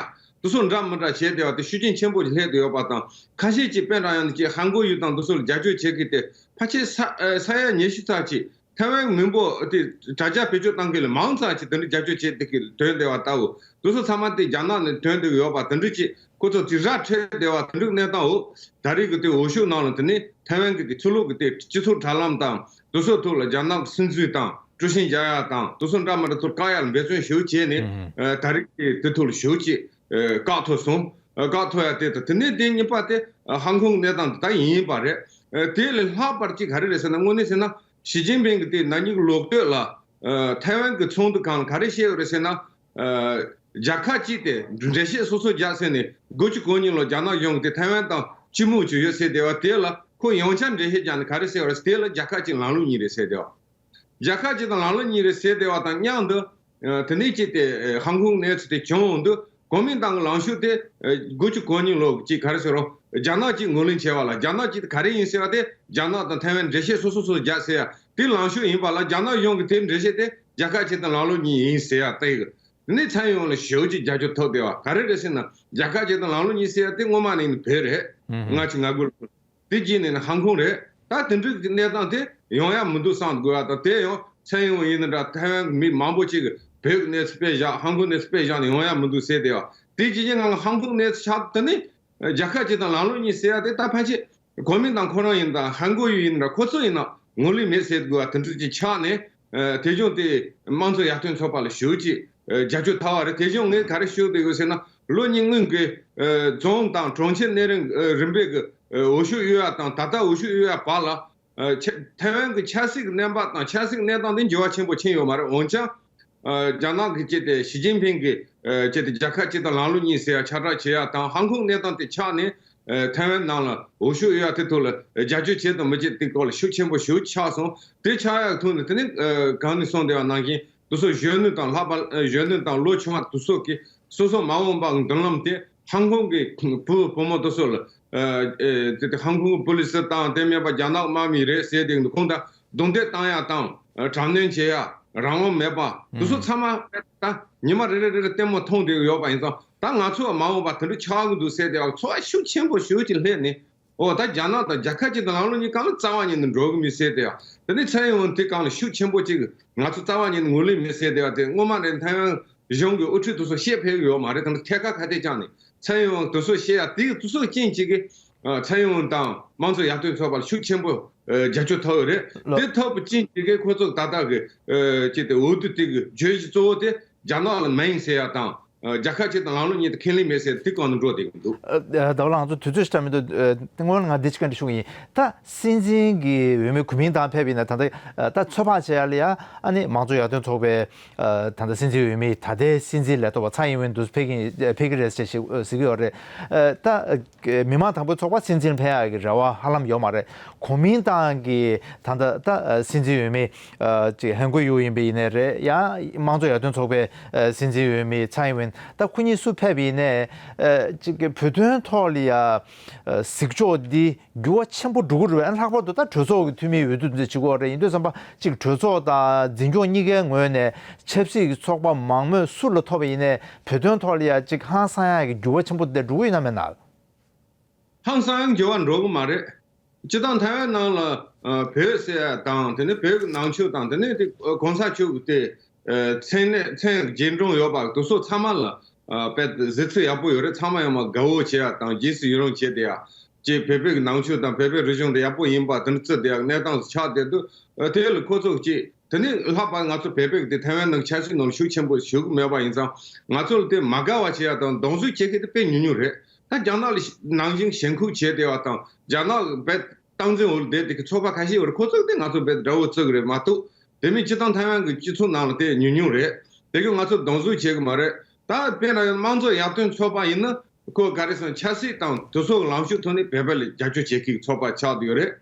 དེ་ཚོ་འདྲ་མི་འདྲ་བྱས་བསྡད་པ་དེ་ཤུགས་རྐྱེན་ཆེན་པོ་ཞིག་སླེབས་བསྡད་ཡོད་པ་དང་། ཁ་ཤས་ཀྱིས་དཔེ་འདྲ་ཡང་ནི་ཅིག་ཧན་གོ་ཡུལ་དང་དེ་ཚོ་ལ་རྒྱབ་སྐྱོར་བྱེད་མཁན་དེ་ཕལ་ཆེར་ས་ས་ཡ་ཉི་ཤུ་ཙམ་ཅིག་ཐའེ་ཝན་མི་འབོར་དེ་དྲ་རྒྱ་བེད་སྤྱོད་བཏང་མཁན་ལས་མང་ཙམ་ཅིག་དེ་འདྲ་རྒྱབ་སྐྱོར་བྱེད་བསྡད་མཁན་ཐོན་བསྡད་པ་ལྟ་བུ། དེ་ཚོ་ཚང་མ་དེ་རྒྱ་ནག་ནས་ཐོན་བསྡད་ཡོད་པ་དེ་འདྲ་ཅིག་ཁོ་ཚོ་དེ་ར་འཕྲོད་བསྡད་པ་དེ་འདྲ་གནས་སྟངས་འོག་ད་རེས་ཀྱི་དེ་འོས་ཤོག་ནང་ལ་དེ་ནས་ཐའེ་ཝན་གྱི་དེ་ཕྱི་ལོགས་ཀྱི་དེ་སྤྱི་ཚོགས་དྲ་ལམ་དང་དེ་ཚོ་ཐོག་ལ་རྒྱ་ནག་གི་སྲིད་འཛིན་དང་དཀྲུག་ཤིང་རྒྱག་ཡ་དང་དེ་ཚོ་འདྲ་མི་འདྲ་ཚོ་བཀག་ཡ་ལ་འབད་བརྩོན་ཞེ་པོ་བྱས་ནས་ད་རེས་ཀྱི་དེ་ཐོག་ལ་ཞེ་པོ་ཅིག་བཀག་ཐུབ་སོང་། བཀག་ཐུབ་ཡ་དེ་དང་དེ་ནས་དེ་གཉིས་པ་དེ་ཧང་ཀོང་གནས་སྟངས་དེ་ད་ཡིན་པ་རེད། དེ་ལས་ལྷག་པར་ཅིག་ག་རེ་རེད་ཟེར་ན་དངོས་གནས་ཟེར་ན། ཞི་ཅིན་ཕིང་གི་དེ་ན་ནིང་གི་ལོ་སྟོད་ལ་ཨ་ཐའེ་ཝན་གྱི་ཚོགས་འདུ་སྒང་ལ་ག་རེ་བཤད་ཡོད་རེད་ཟེར་ན། ཨ་རྒྱལ་ཁབ་གཅིག་དེ་འགྲེལ་བཤད་སོ་སོ་རྒྱག་ཟེར་ནས་དགུ་བཅུ་གོ་གཉིས་ལོ་རྒྱ་ནག་གཞུང་གིས་དེ་ཐའེ་ཝན་དང་གཅིག་མོ་བྱས་ཡོད་ཟེར་བསྡད་པ་དེ་ལ་ཁོ་ཡང་བསྐྱར་འགྲེལ་བཤད་རྒྱག་ནས་ག་རེ་ཟེར་བ་རེད་ཟེར་དེ་ལ་རྒྱལ་ཁབ་གཅིག་ལམ་ལུགས་གཉིས་རེད་ཟེར་བསྡད་པ། རྒྱལ་ཁབ་གཅིག་དང་ལམ་ལུགས་གཉིས་རེད་ཟེར་བསྡད་པ་དང་མཉམ་དུ། དེ་ནས་ཅིག་དེ་ཧང་ཀོང་གནས་ཚུལ་དེ་བྱུང་འོང་དུས་གོ་མིན་ཏང་གི་ལངས་ཕྱོགས་དེ་དགུ་བཅུ་གོ་གཉིས་ལོ་ཅིག་ག་རེ་ཟེར་རོ། རྒྱ་ནག་ཅིག་ངོས་ལེན་བྱས་པ་ལ་རྒྱ་ནག་ཅིག་ག་རེ་ཡིན་ཟེར་བ་དེ་རྒྱ་ནག་དང་ཐའེ་ཝན་འགྲེལ་བཤད་སོ་སོ་སོ་རྒྱག་ཟེར་ཡ་དེ་ལངས་ཕྱོགས་ཡིན་པ་ལ་རྒྱ་ནག་གཞུང་གི་དེ་འགྲེལ་བཤད་དེ་རྒྱལ་ཁབ་ཅིག་དང་ལམ་ལུགས་གཉིས་ཡིན་ཟེར་ཡ་དེ་གི་དེ་ནས་ཚན་ཡོངས་ལ་ཞེ་པོ་ཅིག་རྒྱབ་སྐྱོར་ཐོབ་བསྡད་པ་ག་རེ་རེད་ཟེར་ན་རྒྱལ་ཁབ་ཅིག་དང་ལམ་ལུགས་གཉིས་ཟེར་ཡ་དེ་སྔོན་མ་ནས་ནི་བོད་རེད། ལྔ་བཅུ་ང་དགུ་ལོ། དེ་རྗེས་ནས་ནི་ཧང་ཀོང་རེད། ད་དེ་འདྲའི་གནས་སྟངས་དེ་ཡོང་ཡ་མི་འདུག་བསམ་དགོས་པ་དང་དེ་ཡང་ཚན་ཡོངས་ཡིན་ན་འདྲ་ཐའེ་ཝན་མི་མང་པོ་ཅིག་གིས་བོད་ཀྱི་གནས་ཚུལ་དཔེ་བཞག་ཧང་ཀོང་གནས་ཚུལ་དཔེ་བཞག་ནས་ཡོང་ཡ་མི་འདུག་ཟེར་བསྡད་པ་དེ་རྗེས་ཀྱི་ང་ལ་ཧང་ཀོང་གནས་ཚུལ་ཆགས་དེ་ནི་རྒྱལ་ཁབ་ཅིག་དང་ལམ་ལུགས་གཉིས་ཟེར་ཡ་དེ་ད་ཕལ་ཆེར་གོ་མིན་ཏང་ཁོ་རང་ཡིན་དང་ཧན་གོ་ཡུལ་ཡིན་ན་འདྲ་ཁོ་ཚོ་ཡིན་ན་ངོས་ལེན་མེད་ཟེར་དགོས་པ་དེ་འདྲ་ཅིག་ཆགས་ནས་དེ་བྱུང་སྟེ་དམངས་གཙོ་ཡར་ཐོན་ཚོགས་པ་ལ་ཞེ་པོ་ཅིག་རྒྱབ་སྐྱོར་ཐོབ་པ་རེད། དེ་བྱུང་ངས་ག་རེ་ཞུ་བསྡད་ཡོད་ཟེར་ན་ལོ་གཉིས་སྔོན་གྱི་རྫོང་དང་གྲོང་ཁྱེར་གནས་རིམ་རིམ་པས་ཀྱི་འོས་ཤོག་གཡུག་ཡ་དང་ད་ལྟ་འོས་ཤོག་གཡུག་ཡ་བར་ལ་ཆ་ཐའེ་ཝན་གྱི་ཆབ་སྲིད་ཀྱི་གནས་བབ་དང་ཆབ་སྲིད་ཀྱི་གནས་སྟངས་དེ་འགྱུར་བ་ཆེན་པོ་ཕྱིན་ཡོད་མ་རེད། འོན་ཀྱང་རྒྱ་ནག་གི་ཅིག་དེ་ཞི་ཅིན་ཕིང་གི་ཅིག་དེ་རྒྱལ་ཁབ་གཅིག་དང་ལམ་ལུགས་གཉིས་ཟེར་ཡ་ཁྱབ་བསྒྲགས་བྱེད་ཡ་དང་ཧང་ཀོང་གནས་སྟངས་དེ་ཆགས་ནས་ཐའེ་ཝན་ནང་ལ་འོས་ཤོག་གཡུག་ཡ་དེ་ཐོག་ལ་རྒྱབ་སྐྱོར་བྱེད་དང་མི་བྱེད་དེ་སྐོར་ལ་ཤུགས་ཆེན་པོ་ཞེ་པོ་ཆགས་སོང་། དེ་ཆགས་ཡ་ཐོག་ནས་དེ་ནི་གང་ནས་གསུངས་བསྡད་པ་ནང་བཞིན། དེ་ཚོ་གཞོན་ནུ་དང་ལྷག་པར་གཞོན་ནུ་དང་ལོ་ཆུང་བ་དེ་ཚོ་གིས་སོ་སོ་མ་འོངས་པ་མདུན་ལམ་དེ་ཧང་ཀོང་གི་བུ་བུ་མོ་དེ་ཚོ་ལ་དེ་དེ་ཧང་ཀོང་གི་པུ་ལི་སི་དང་དེ་མིན་པ་རྒྱ་ནག་དམག་མི་རེད་ཟེར་དེ་ཁོང་ད་རྡུང་རྡེག་བཏང་ཡ་དང་དྲག་གནོན་བྱེད་ཡ་རང་དབང་མེད་པ་དེ་ཚོ་ཚང་མ་ད་ཉི་མ་རེ་རེ་རེ་རེ་ལྟད་མོ་མཐོང་བསྡད་ཡོད་པ་ཡིན་ཙང་ད་ང་ཚོ་མ་འོངས་པ་དེ་འདྲ་ཆགས་ཀྱི་འདུག་ཟེར་དེ་ཚོར་བ་ཤུགས་ཆེན་པོ་ཞེ་པོ་ཅིག་སླེབས་ནས། འོ་ད་རྒྱ་ནག་དང་རྒྱལ་ཁབ་ཅིག་དང་ལམ་ལུགས་གཉིས་སྒང་ལ་རྩ་བ་ཉིད་ནས་འགྲོ་གི་མི་ཟེར་དེ་ཡ། དེ་ནས་ཚན་ཡོངས་དེ་སྒང་ལ་ཤུགས་ཆེན་པོ་ཅིག་ང་ཚོ་རྩ་བ་ཉིད་ནས་ངོས་ལེན་མི་ཟེར་དེ་ཡ་དེ་སྔོན་མ་རེད་ཐའེ་ཝན་གཞུང་གི་དབུ་ཁྲིད་དེ་ཚོ་བཤད་ཕེབས་ཡོད་མ་རེད། དེ་འདྲ་ཐད་ཀར་ཁ་གཏད་བཅག་ནས་ཚན་ཡོངས་དེ་ཚོ་བཤད་ཡ་དེ་དེ་ཚོ་རྐྱེན་གཅིག་གིས་ཚན་ཡོངས་དང་དམངས་གཙོ་ཡར་ཐོན་ཚོགས་པ་ལ་ཤུགས་ཆེན་པོ་རྒྱབ་སྐྱོར་ཐོབ་ཡོད་རེད། ལགས། དེ་ཐོབ་པའི་རྐྱེན་གཅིག་གིས་ཁོ་ཚོ་ད་ལྟ་གི་ཅིག་དེ་འོས་བསྡུ་དེ་གི་བརྗོད་གཞི་གཙོ་བོ་དེ། རྒྱ་ནག་ལ་མ་ཡིན་ཟེར་ཡ་དང་། རྒྱལ་ཁབ་ཅིག་དང་ལམ་ལུགས་གཉིས་དེ་ཁས་ལེན་མེད་ཟེར་དེ་སྒང་ནས་འགྲོ་བསྡད་ཀྱི་འདུག་ཨ་ད་བླ་ང་ཚོ་དུས་ཚོད་ཞིག་མི་འདུག་ཨ་སྔོན་ང་འདི་ཅིག་ག་འདྲི་ཞུ་གི་ཡིན། ད་སྲིད་འཛིན་གྱི་འོས་མི་གོ་མིན་ཏང་ཕེབས་ཡིན་ན་ད་ལྟ་ད་ཚོད་དཔག་བྱེད་ཡ་ལ་ཡ་ཨ་ནི་དམངས་གཙོ་ཡར་ཐོན་ཚོགས་པའི་ད་ལྟ་སྲིད་འཛིན་འོས་མི་ད་ལྟའི་སྲིད་འཛིན་ལས་ཐོག་པ་ཚའེ་ཡིན་ཝེན་དུ་ཕེབས་ཀྱི་ཕེབས་ཀྱི་རེད་ཟེར་ཞིག་ཟེར་གྱི་ཡོད་རེད། ད། མི་མང་དང་པོའི་ཚོགས་པ་སྲིད་འཛིན་འཕེན་ཡག་གི་རེ་བ་ཧ་ལམ་ཡོད་མ་རེད། གོ་མིན་ཏང་གི་ད་ལྟ་ད་སྲིད་འཛིན་འོས་མི་ཅིག་ཧན་གོ་ཡུ་ཡིན་པ་ཡིན་ནའི་རེད། ཡང་དམངས་གཙོ་ཡར་ཐོན་ཚོགས་པའི་སྲིད་འཛིན་འོས་མི་ཚའེ་ཝེན་ ད་ཁོ་གཉིས་སུ་ཕེབས་པ་ཡིན་ནའི་ཨ་ཅིག་གི་བོད་དོན་ཐོག་ལ་ཡ་ཨ་གཟིགས་ཕྱོགས་འདི་འགྱུར་བ་ཆེན་པོ་འགྲོ་གི་རེད་པས། ལྷག་པར་དུ་ད་གྲོས་ཚོགས་ཀྱི་འཐུས་མིའི་འོས་བསྡུ་འདི་བྱེད་དགོས་རེད། ཡིན་དུས་ཙམ་པ་ཅིག་གྲོས་ཚོགས་དང་འཛིན་སྐྱོང་གཉིས་ཀའི་ངོས་ནས་ཆབ་སྲིད་ཀྱི་ཚོགས་པ་མང་མོས་སུ་ལ་ཐོབ་པ་ཡིན་ནའི་བོད་དོན་ཐོག་ལ་ཡ་ཅིག་ཧང་སང་ཡག་གི་འགྱུར་བ་ཆེན་པོ་འདི་འགྲོ་གི་ཡོད་ན་མེད་ན། ཧང་སང་འགྱུར་བ་འགྲོ་གི་མ་རེད། སྤྱིར་བཏང་ཐའེ་ཝན་ནང་ལ་ཨ་བོད་ཟེར་ཡ་དང་དེ་ནས་བོད་ཀྱི་ནང་ཆོས་དང་དེ་ནས་དེ་གོང་ས་མཆོག་གི་དེ་ཨ་མཚན་གནས་མཚན་རྗེས་འབྲང་ཡོད་པ་དེ་ཚོ་ཚང་མ་ལ་ཨ་དཔེ་གཟི་བརྗིད་ཡག་པོ་ཡོད་རེད། ཚང་མ་ཡང་མ་དགའ་བོ་བྱེད་ཡ་དང་རྗེས་སུ་ཡི་རང་བྱེད་བསྡད་ཡ་ཅེས་བོད་པའི་གི་ནང་ཆོས་དང་བོད་པའི་རིག་གཞུང་དེ་ཡག་པོ་ཡིན་པ་དེ་འདྲ་བརྩི་བསྡད་ཡ་གནས་སྟངས་སུ་ཆགས་བསྡད་འདུག་ཨ་དེ་ལ་ཁོ་ཚོ་གཅིག་དེ་ནས་ལྷག་པར་ང་ཚོ་བོད་པའི་དེ་ཐའེ་ཝན་ནང་ཆབ་སྲིད་ནང་ལ་ཤུགས་ཆེན་པོ་ཞུགས་མེད་པ་ཡིན་ཙང་། ང་ཚོ་ལ་དེ་མ་དགའ་བ་བྱེད་ཡ་དང་གདོང་བསུ་བྱེད་མཁན་དེ་དཔེ་ཉུང་ཉུང་རེད། ད་རྒྱ་ནག་ལ་ནང་བཞིན་ཞེན་ཁོག་བྱས་བསྡད་པ་དང་རྒྱ་ནག་གི་བོད་སྟངས་འཛིན་འོག་ལ་བསྡད་དེ་གི་ཚོགས་པ་ཁ་ཤས་ཡོད་རེད། ཁོ་ཚོ་དེ་ང་ཚོ་བོད་དགྲ་བོ་བརྩི་གི་རེད་མ་གཏོགས། དེ་མིན་སྤྱིར་བཏང་ཐའེ་ཝན་གྱི་སྤྱི་ཚོགས་ནང་ལ་དེ་ཉུང་ཉུང་རེད། དེ་གི་ང་ཚོ་གདོང་བསུ་བྱེད་གི་མ་རེད། ད་དཔེར་ན་ཡང་དམངས་གཙོ་ཡར་ཐོན་ཚོགས་པ་ཡིན་ན། ཁོ་ག་རེ་ཟེར་ན་ཆབ་སྲིད་དང་དེ་ཚོ་གི་ལངས་ཕྱོགས་ཐོག་ནས་བོད་པ་ལ་རྒྱབ་སྐྱོར་བྱེད་མཁན་གྱི་ཚོགས་པ་ཆགས་བསྡད་ཡོད་རེད།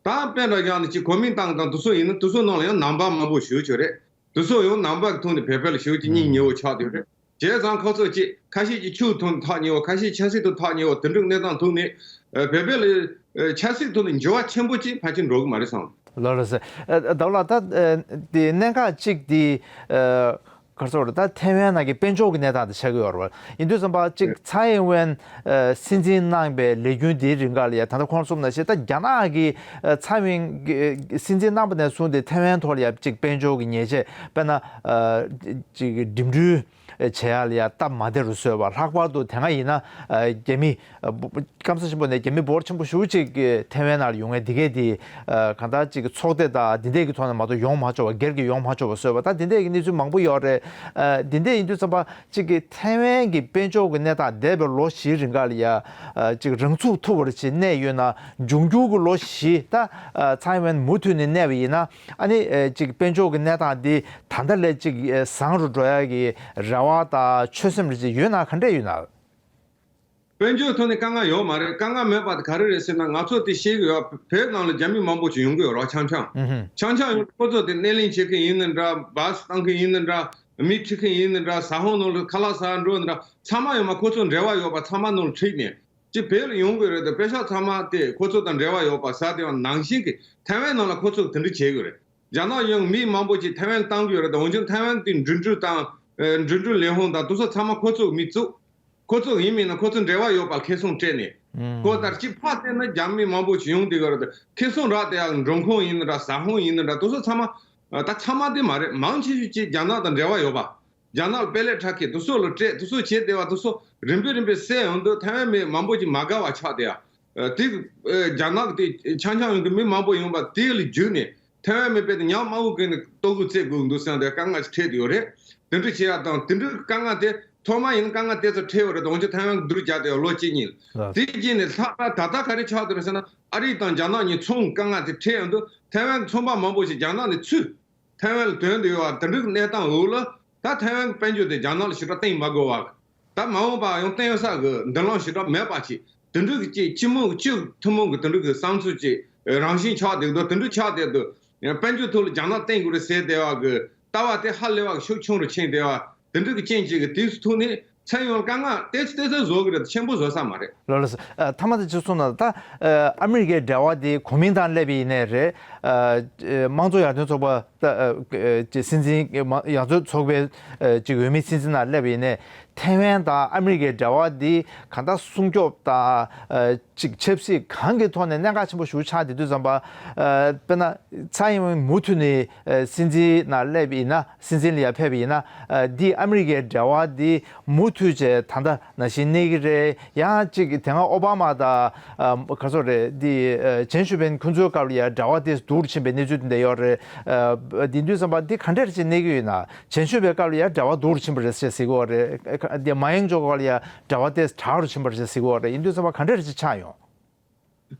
ད་དཔེར་ན་བཞག་ན་ཅིག་གོ་མིན་ཏང་དང་དེ་ཚོ་ཡིན་ན་དེ་ཚོ་ནང་ལ་ཡང་ནང་པ་མང་པོ་ཞེ་པོ་ཅིག་ཡོད་རེད། དེ་ཚོ་ཡང་ནང་པ་གི་ཐོག་ནས་བོད་པ་ལ་ཞེ་པོ་ཅིག་སྙིང་ཉེ་བོ་ཆགས་བསྡད་ཡོད་རེད། བྱས་ཙང་ཁོ་ཚོ་ཅིག་ཁ་ཤས་ཀྱིས་ཆོས་ཐོག་ནས་ཐག་ཉེ་བོ། ཁ་ཤས་ཆབ་སྲིད་ཐོག་ཐག་ཉེ་བོ། དེ་འདྲའི་གནས་སྟངས་ཐོག་ནས་ཨ་བོད་པ་ལ་ཨ་ཆབ་སྲིད་ཐོག་ནས་འགྱུར་བ་ཆེན་པོ་ཅིག་ཕལ་ཆེར་འགྲོ་གི་མ་རེད་བསམ། ལགས་ལགས་སེ། ཨ་ཟླ་བ་ལགས། ད་ཨ་དེ་གནད་འགག་གཅིག་དེ་ཨ་ག་རེ་ཟེར་དགོས་རེད། ད་ཐའེ་ཝན་ནང་གི་དཔལ་འབྱོར་གྱི་གནས་སྟངས་དེ་ཆགས་ཀྱི་ཡོད་རེད་པ། ཡིན་དུས་ཙམ་པ་ཅིག་ཚའེ་ཝན་ཨ་སྲིད་འཛིན་གནང་པའི་ལས་རྒྱུན་དེའི་རིང་ག་ལ་ཡ་ད་ལྟ་ཁོང་གསུངས་ནང་བཞིན་ད་རྒྱ་ནག་གི་ཨ་ཚའེ་ཝན་གྱི་སྲིད་འཛིན་གནང་པ་ནས་བཟུང་སྟེ་ཐའེ་ཝན་ཐོག་ལ་ཡ་ཅིག་དཔལ་འབྱོར་གྱི་ཉེས་ཆད། དཔེར་ན་ཨ་ཅིག་འགྲིམ་འགྲུལ་བྱེད་ཡ་ལ་ཡ་སྟབས་མ་བདེ་རུ་བཟོས་པ། ལྷག་པར་དུ་དེ་སྔ་ཡིན་ན་ཨ་རྒྱ་མི་ཨ་སྐམ་ས་ཆེན་པོ་ནས་རྒྱ་མི་འབོར་ཆེན་པོ་ཞེ་པོ་ཅིག་གི་ཐའེ་ཝན་ནང་ལ་ཡོང་མཁན་དེ་གས་དེ་ཨ་གང་ལྟར་ཅིག་གི་ཚོགས་སྡེ་དང་དེ་འདྲས་ཀྱི་ཐོག་ནས་མ་གཏོགས་ཡོང་མ་ཆོག་པ། སྒེར་གྱི་ཡོང་མ་ཆོག་པ་བཟོས་པ། ད་དེ་འདྲས་ཀྱི་གནས་ཚུལ་མང་པོ་ཡོད་རེད། ཨ་དེ་འདྲས་ཡིན་དུས་ཙམ་པ་ཅིག་གི་ཐའེ་ཝན་གྱི་དཔལ་འབྱོར་གྱི་གནས་སྟངས་འདས་པའི་ལོ་བཞིའི་རིང་ག་ལ་ཡ་ཨ་ཅིག་རང་ཚུགས་ཐུབ་པ་ཅིག་གནས་ཡོད་ན། འབྱུང་འགྱུར་གྱི་ལོ་བཞི་ད་ཨ་ཚའེ་ཝན་མུ་མཐུད་ནས་གནས་པ་ཡིན་ན། ཨ་ནི་ཨེ་ཅིག་དཔལ་འབྱོར་གྱི་གནས་སྟངས་འདི་ད་ལྟ་ལས་ཅིག་ཨེ་བཟང་རུ་འགྲོ་ཡ་གི་རེ་བ་དང་ཆོད་སེམས་རེ་ཅིག་ཡོད་ན་ག་འདྲས་ཡོད་ན། དཔལ་འབྱོར་ཐོག་ནས་དཀའ་ངལ་ཡོད་མ་རེད། དཀའ་ངལ་མེད་པ་དེ་ག་རེ་རེད་ཟེར་ན། ང་ཚོ་དེ་ཤེས་གི་ཡོད། བོད་ནང་ལ་རྒྱ་མི་མང་པོ་ཞིག་ཡོང་གི་ཡོད་རེད་ཆང་ཆང་། ཨུ་ཧུམ། ཆང་ཆང་ཡོང་ཁོ་ཚོ་དེ་སྣེ་ལེན་བྱེད་མཁན་ཡིན་ནའི་འདྲ། བཱ་སི་བཏང་མཁན་ཡིན་ནའི་འདྲ། མི་ཁྲིད་མཁན་ཡིན་ནའི་འདྲ། ཟ་ཁང་ནང་ལ་ཁ་ལག་ཟ་འགྲོ་ནའི་འདྲ། ཚང་མ་ཡོང་མ་ཁོ་ཚོ་འབྲེལ་བ་ཡོད་པ་ཚང་མ་ནང་ལ་ཁྲིད་ནས། ཅིག་བོད་ལ་ཡོང་དགོས་རེད་དེ། པེ་ཤག་ཚང་མ་དེ་ཁོ་ཚོ་དང་འབྲེལ་བ་ཡོད་པ་ཟ་དེ་བ་ནང་བཞིན་གྱི་ཐའེ་ཝན་ནང་ལ་ཁོ་ཚོ་དེ་འདྲ་བྱེད་དགོས་རེད། རྒྱ་ནག་ཡང་མི་མང་པོ་ཅིག་ཐའེ་ཝན་བཏང་གི་ཡོད་རེད་དེ། འོན་ཀྱང་ཐའེ་ཝན་དེ་འགྲིམ་འགྲུལ་དང་ཨེ་འགྲིམ་འགྲུལ་ལས་ཁུངས་དང་དེ་ཚོ་ཚང་མ་ཁོ་ཚོ་མི་བཙུགས། ཁོ་ཚོ་ཡིན་མིན་ན་ཁོ་ཚོ་འབྲེལ་བ་ཡོད་པ་ཁེ་བཟང་སྤྲད་ནས། ཨུམ། ཁོ་ལྟར་ཅིག་ཕར་བལྟས་ན་རྒྱ་མི་མང་པོ་ཅིག་ཡོང་བསྡད་ཡོད་རེད་དེ། ཁེ་བཟང་རག་བསྡད་ཡག་མགྲོན་ཁང་ཡིན་ནའི་འདྲ། ཟ་ཁང་ཡིན་ནའི་འདྲ། དེ་ཚོ་ཚང་མ་ད་ཚང་མ་དེ་མ་རེད། མང་ཆེ་ཤོས་ཅིག་རྒྱ་ནག་དང་འབྲེལ་བ་ཡོད་པ། རྒྱ་ནག་ལ་དཔེ་ལེགས་ཁྲ་ཁེ་དེ་ཚོ་ལ་སྤྲད། དེ་ཚོ་བྱས་བསྡད་པ་དེ་ཚོ་རིམ་པས་རིམ་པས་སེལ་ཡོང་དུས་ཐའེ་ཝན་མི་མང་པོ་ཅིག་མ་དགའ་བ་ཆགས་བསྡད་ཡ། ཨ་དེ་ཨ་རྒྱ་ནག་གི་དེ་ཆང་ཆང་ཡོང་དུས་མི་མང་པོ་ཡོང་པ་དེ་ལ་བརྒྱུད་ནས་ཐའེ་ཝན་མི་དཔེ་དེ་ཉག་དམར་པོ་གི་ནས་ལྟོ་གོས་རྩེ་དགོས་འདུག་བསམ་དེ་དཀའ་ངལ་ཞིག་འཕྲད་བསྡད་ཡོད་རེད། དེ་འདྲ་བྱེད་ཡ་དང་དེ་འདྲའི་དཀའ་ངལ་དེ་ཐོག་མ་ཡིན་ན་དཀའ་ངལ་དེ་ཚོ་འཕྲད་ཡོད་རེད། འོན་ཀྱང་ཐའེ་ཝན་གྱི་བསྡུར་བྱས་བསྡད་ཡོད་ལོ་གཅིག་གཉིས་ལ། ལགས། དེ་རྗེས་ནས་ལྷག་པར་ད་ལྟ་ག་རེ་ཆགས་བསྡད་རེད་ཟེར་ན། ཨ་རི་དང་རྒྱ་ནག་གཉིས་ཚོང་དཀའ་ངལ་དེ་འཕྲད་ཡོང་དུས་ཐའེ་ཝན་གྱི་ཚོང་པ་མང་པོ་ཞིག་རྒྱ་ནག་ནས་ཚུར་ཐའེ་ཝན་ལ་ཐོན་བསྡད་ཡོད་པ། དེ་འདྲའི་གནས་སྟངས་འོག་ལ་ད་ཐའེ་ཝན་གྱི་དཔལ་འབྱོར་དེ་རྒྱ་ནག་ལ་ཞེ་དྲག་བརྟེན་མ་དགོས་པ། ད་མ་འོངས་པ་ཡང་བརྟེན་ས་གི་མདུན་ལམ་ཞེ་དྲག་མེད་པ་ཅིག་དེ་འདྲའི་གི་ཅིག་སྤྱི་མོས་སྤྱི་ཐུན་མོང་གི་དེ་འདྲའི་གི་བསམ་ཚུལ་ཅིག་རང་བཞིན་ཆགས་བསྡད་འདུག་དེ་འདྲ་ཆགས་བསྡད་འདུག་དཔལ་འབྱོར་ཐོག་ལ་རྒྱ་ནག་བརྟེན་དགོས་རེད་ཟེར་བསྡད་པ་གི་ལྟ་བ་དེ་ཧ་ལས་པ་གི་ཤུགས་ཆུང་རུ་ཕྱིན་བསྡད་པ། དེ་འདྲའི་གི་རྐྱེན་ཅིག་གི་དུས་སུ་ཐུག་ནས་ཚན་ཡོངས་ལ་དཀའ་ངལ་ཏོག་ཙམ་ཏོག་ཙམ་བཟོ་གི་རེད། ཆེན་པོ་བཟོ་ས་མ་རེད། ལགས་ལགས་སོ། ཨ་མཐའ་མ་དེ་ཅིག་གསུངས་ན། ད་ཨ་ཨ་མི་རི་ཀའི་འབྲེལ་བ་དེ་གོ་མིན་ཏང་སླེབས་པ་ཡིན་ནའི་རེད། ཨ་དམངས་གཙོ་ཡར་ཐོན་ཚོགས་པ། ད་ཨ་ཅིག་སྲིད་འཛིན་མ་ཡར་ཐོན་ཚོགས་པའི་ཨ་ཅིག་འོས་མི་སྲིད་འཛིན་ནང་སླེབས་པ་ཡིན་ནའི་ཐའེ་ཝན་དང་ཨ་མི་རི་ཀའི་འབྲེལ་བ་འདི་གང་ལྟར་སྲུང་སྐྱོབ་དང་ཨ་ཅིག་ཆབ་སྲིད་གང་གི་ཐོག་ནས་གནད་འགག་ཆེན་པོ་ཞིག་ཆགས་བསྡད་དུས་ཙམ་པ། ཨ་དཔེར་ན་ཚའེ་ཝན་མུ་མཐུད་ནས་ཨ་སྲིད་འཛིན་ནང་སླེབས་པ་ཡིན་ན། སྲིད་འཛིན་ལ་ཡར་ཕེབས་པ་ཡིན་ན། ཨ་འདི་ཨ་མི་རི་ཀའི་འབྲེལ་བ་འདི་མུ་མཐུད་བྱས་ད་ལྟ་ནང་བཞིན་གནས་ཀྱི་རེད། ཡང་ཅིག་དེ་སྔ་ཨོ་བྷ་མ་དང་ཨ་ག་ཚོད་རེད། འདི་ཨ་ཇེན་ཞུ་པེན་ཁོང་ཚོའི་སྐབས་ལ་ཡང་འབྲེལ་བ་དེ་སྡུག་རུ་ཕྱིན་པའི་གནས་ཚུལ་དེ་འདྲ་ཡོད་རེད། ཨ་འདི་དུས་ཙམ་པ་འདི་ག་འདྲ་ཅིག་གནས་ཀྱི་ཡོད་ན། ཇེན་ཞུ་པེན་སྐབས་ལ་ཡང་འབྲེལ་བ་སྡུག་རུ་ཕྱིན་པ་རེད་ཅེས་ཟེར་གྱི་ཡོད་རེད། འདི་མ་ཡང་ཇོ་སྐབས་ལ་ཡང་འབྲེལ་བ་དེ་དྲག་རུ་ཕྱིན་པ་རེད་ཅེས་ཟེར་གྱི་ཡོད་རེད། ཡིན་དུས་ཙམ་པ་ག་འདྲ་ཅིག་ཆགས་ཡོང་།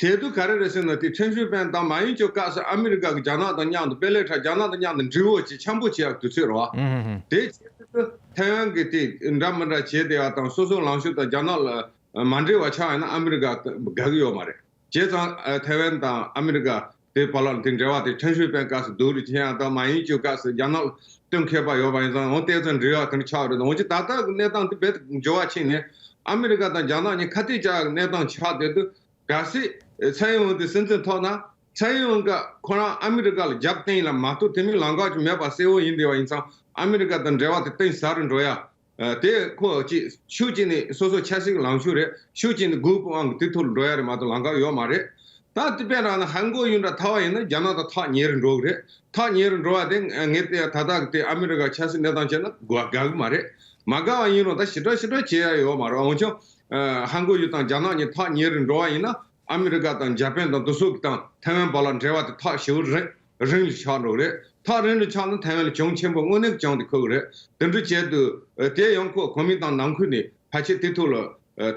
དེ་དུས་ག་རེ་རེད་ཟེར་ན། དེ་ཁྲེན་ཧྲུའེ་ཕེན་དང་མ་ཡིན་ཅོ་སྐབས་སུ་ཨ་མི་རི་ཀ་གི་རྒྱ་ནག་དང་མཉམ་དུ་དཔེ་ལེགས་ཁྲ་རྒྱ་ནག་དང་མཉམ་དུ་འབྲེལ་བ་ཅིག་འཆམ་པོ་བྱེད་ཡག་དུས་ཚོད་རེད་པ། ཨུ་ཧུ་ཧུ། དེ་བྱེད་དུས་ཐའེ་ཝན་གྱི་དེ་འདྲ་མི་འདྲ་བྱས་བསྡད་ཡག་དང་སོ་སོའི་ལངས་ཕྱོགས་དང་རྒྱ་ནག་ལ་མ་འབྲེལ་བ་ཆགས་ཡོད་ན་ཨ་མི་རི་ཀ་དགའ་གི་ཡོད་མ་རེད། བྱས་ཙང་ཨ་ཐའེ་ཝན་དང་ཨ་མི་རི་ཀ་དེ་བར་ལ་དེ་འབྲེལ་བ་དེ་ཁྲེན་ཧྲུའེ་ཕེན་སྐབས་སུ་སྡུག་རུ་ཕྱིན་ཡག་དང་། མ་ཡིན་ཅོ་སྐབས་སུ་རྒྱ་ནག་ སྟོན་མཁས་པ་ཡོད་པ་ཡིན་ཙང་འོ་དེ་ཚོ་འབྲེལ་བ་དེ་འདྲ་ཆགས་རེད། འོན་ཀྱང་ད་ལྟ་གི་གནས་སྟངས་དེ་རྦད་དེ་འགྱུར་བ་ཕྱིན་ནས་ཨ་མི་རི་ཀ་དང་རྒྱ་ནག་གཉིས་ཁ་གཏད་བཅག་གི་གནས་སྟངས་ཆགས་བསྡད་དུས། གལ་སྲིད་ཚན་ཡོན་དེ་སྲིད་འཛིན་ཐོབ་ན་ཚན་ཡོན་ག་ཁོ་རང་ཨ་མི་རི་ཀ་ལ་རྒྱབ་བརྟེན་ལ་མ་གཏོགས་དེ་མིན་ལམ་ཁ་ཅིག་མེད་པ་གསལ་བོ་ཡིན་བསྡད་པ་ཡིན་ཙང་ཨ་མི་རི་ཀ་དང་འབྲེལ་བ་དེ་གཏིང་ཟབ་རུ་འགྲོ་ཡ། ཨ། དེ་ཁོ་གཅིག་ཕྱོགས་གཅིག་ནས་སོ་སོ་ཆབ་སྲིད་ཀྱི་ལངས་ཕྱོགས་རེད། ཕྱོགས་གཅིག་ནས་དགུ་པོའང་གི་དེ་ཐོག་ལ་འགྲོ་ཡ་རེད་མ་གཏོགས་ལམ་ཁ་ཡོད་མ་རེད། ད་དེ་དཔེ་རང་ན་ཧན་གོ་ཡུལ་འདྲ་ཐག་པ་ཡིན་ན་རྒྱ་ནག་དང་ཐག་ཉེ་རུ་འགྲོ་གི་རེད། ཐག་ཉེ་རུ་འགྲོ་བ་དེ་ངས་བལྟས་ད་ལྟ་གི་དེ་ཨ་མི་རི་ཀ་ཆབ་སྲིད་གནས་སྟངས་བྱས་ན་དགའ་དགའ་གི་མ་རེད། མ་དགའ་བ་ཡིན་རུང་ད་ཞེ་དྲག་ཞེ་དྲག་བྱེད་ཡ་ཡོད་མ་རེད། འོན་ཀྱང་ཧན་གོ་ཡུལ་དང་རྒྱ་ནག་གཉིས་ཐག་ཉེ་རུ་འགྲོ་བ་ཡིན་ན་ཨ་མི་རི་ཀ་དང་འཇར་པན་དང་དེ་སོགས་ཀྱི་དང་ཐའེ་ཝན་བར་ལ་འབྲེལ་བ་དེ་ཐག་ཞེ་པོ་རིང་རིང་ལ་ཆགས་འགྲོ་གི་རེད། ཐག་རིང་ལ་ཆགས་ན་ཐའེ་ཝན་ལ་གྱོང་ཆེན་པོ་དངོས་གནས་ཀྱི་གྱོང་དེ་འཁུར་གི་རེད། དེ་འདྲ་བྱས་དུས་དེ་ཡང་ཁོ་གོ་མིན་ཏང་ནང་ཁུལ་ནས་ཕལ་ཆེར་དེ་ཐོག་ལ་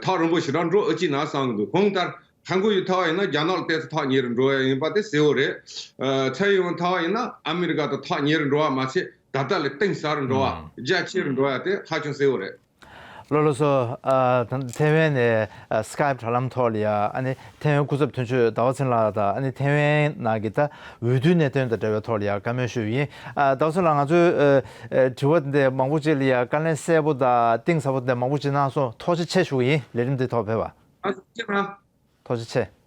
ཐག་རིང་པོ་ཞེ་དྲག་འགྲོ་ཨེ་ཅི་ན་བསམ་གི་འདུག་གང་ལྟར་ཧན་གོ་ཡུལ་ཐག་པ་ཡིན་ན་རྒྱ་ནག་ལ་ཏོག་ཙམ་ཐག་ཉེ་རུ་འགྲོ་ཡ་ཡིན་པ་དེ་གསལ་བོ་རེད། ཨ། ཚན་ཡོན་ཐག་པ་ཡིན་ན་ཨ་མི་རི་ཀ་དང་ཐག་ཉེ་རུ་འགྲོ་བ་མ་ཚད་ད་ལྟ་ལས་གཏིང་ཟབ་རུ་འགྲོ་བ། ཨང་། རྒྱ་ཆེ་རུ་འགྲོ་ཡ་དེ་ཧ་ཅང་གསལ་བོ་རེད། ལགས་ལགས་སོ། ཨ། ཐ་ཐའེ་ཝན་ནས་ཨ་སི་ཀའེབ་དྲ་ལམ་ཐོག་ལ་ཡ་ཨ་ནི་ཐའེ་ཝན་སྐུ་ཚབ་དོན་གཅོད་ཟླ་བ་ཚེ་ལགས་དང་ཨ་ནི་ཐའེ་ཝན་ནང་གི་ད་འོས་བསྡུའི་གནད་དོན་དང་འབྲེལ་བའི་ཐོག་ལ་ཡ་བཀའ་མོལ་ཞུས་ཡིན། ཨ། ཟླ་བ་ཚེ་ལགས་ང་ཚོའི་ཨ་ཨ་དྲི་བ་འདི་མང་པོ་ཅིག་ལ་ཡ་བཀའ་ལན་གསལ་པོ་དང་གཏིང་ཟབ་པོ་འདི་མང་པོ་ཅིག་གནང་སོང་། ཐུགས་རྗེ་ཆེ་ཞུ་གི་ཡིན། ལས་རིམ་འདི་ཐོག་ཕེབས་པ། ཨ་ཙི་ཅི་ན། ཐུགས་རྗེ་ཆེ།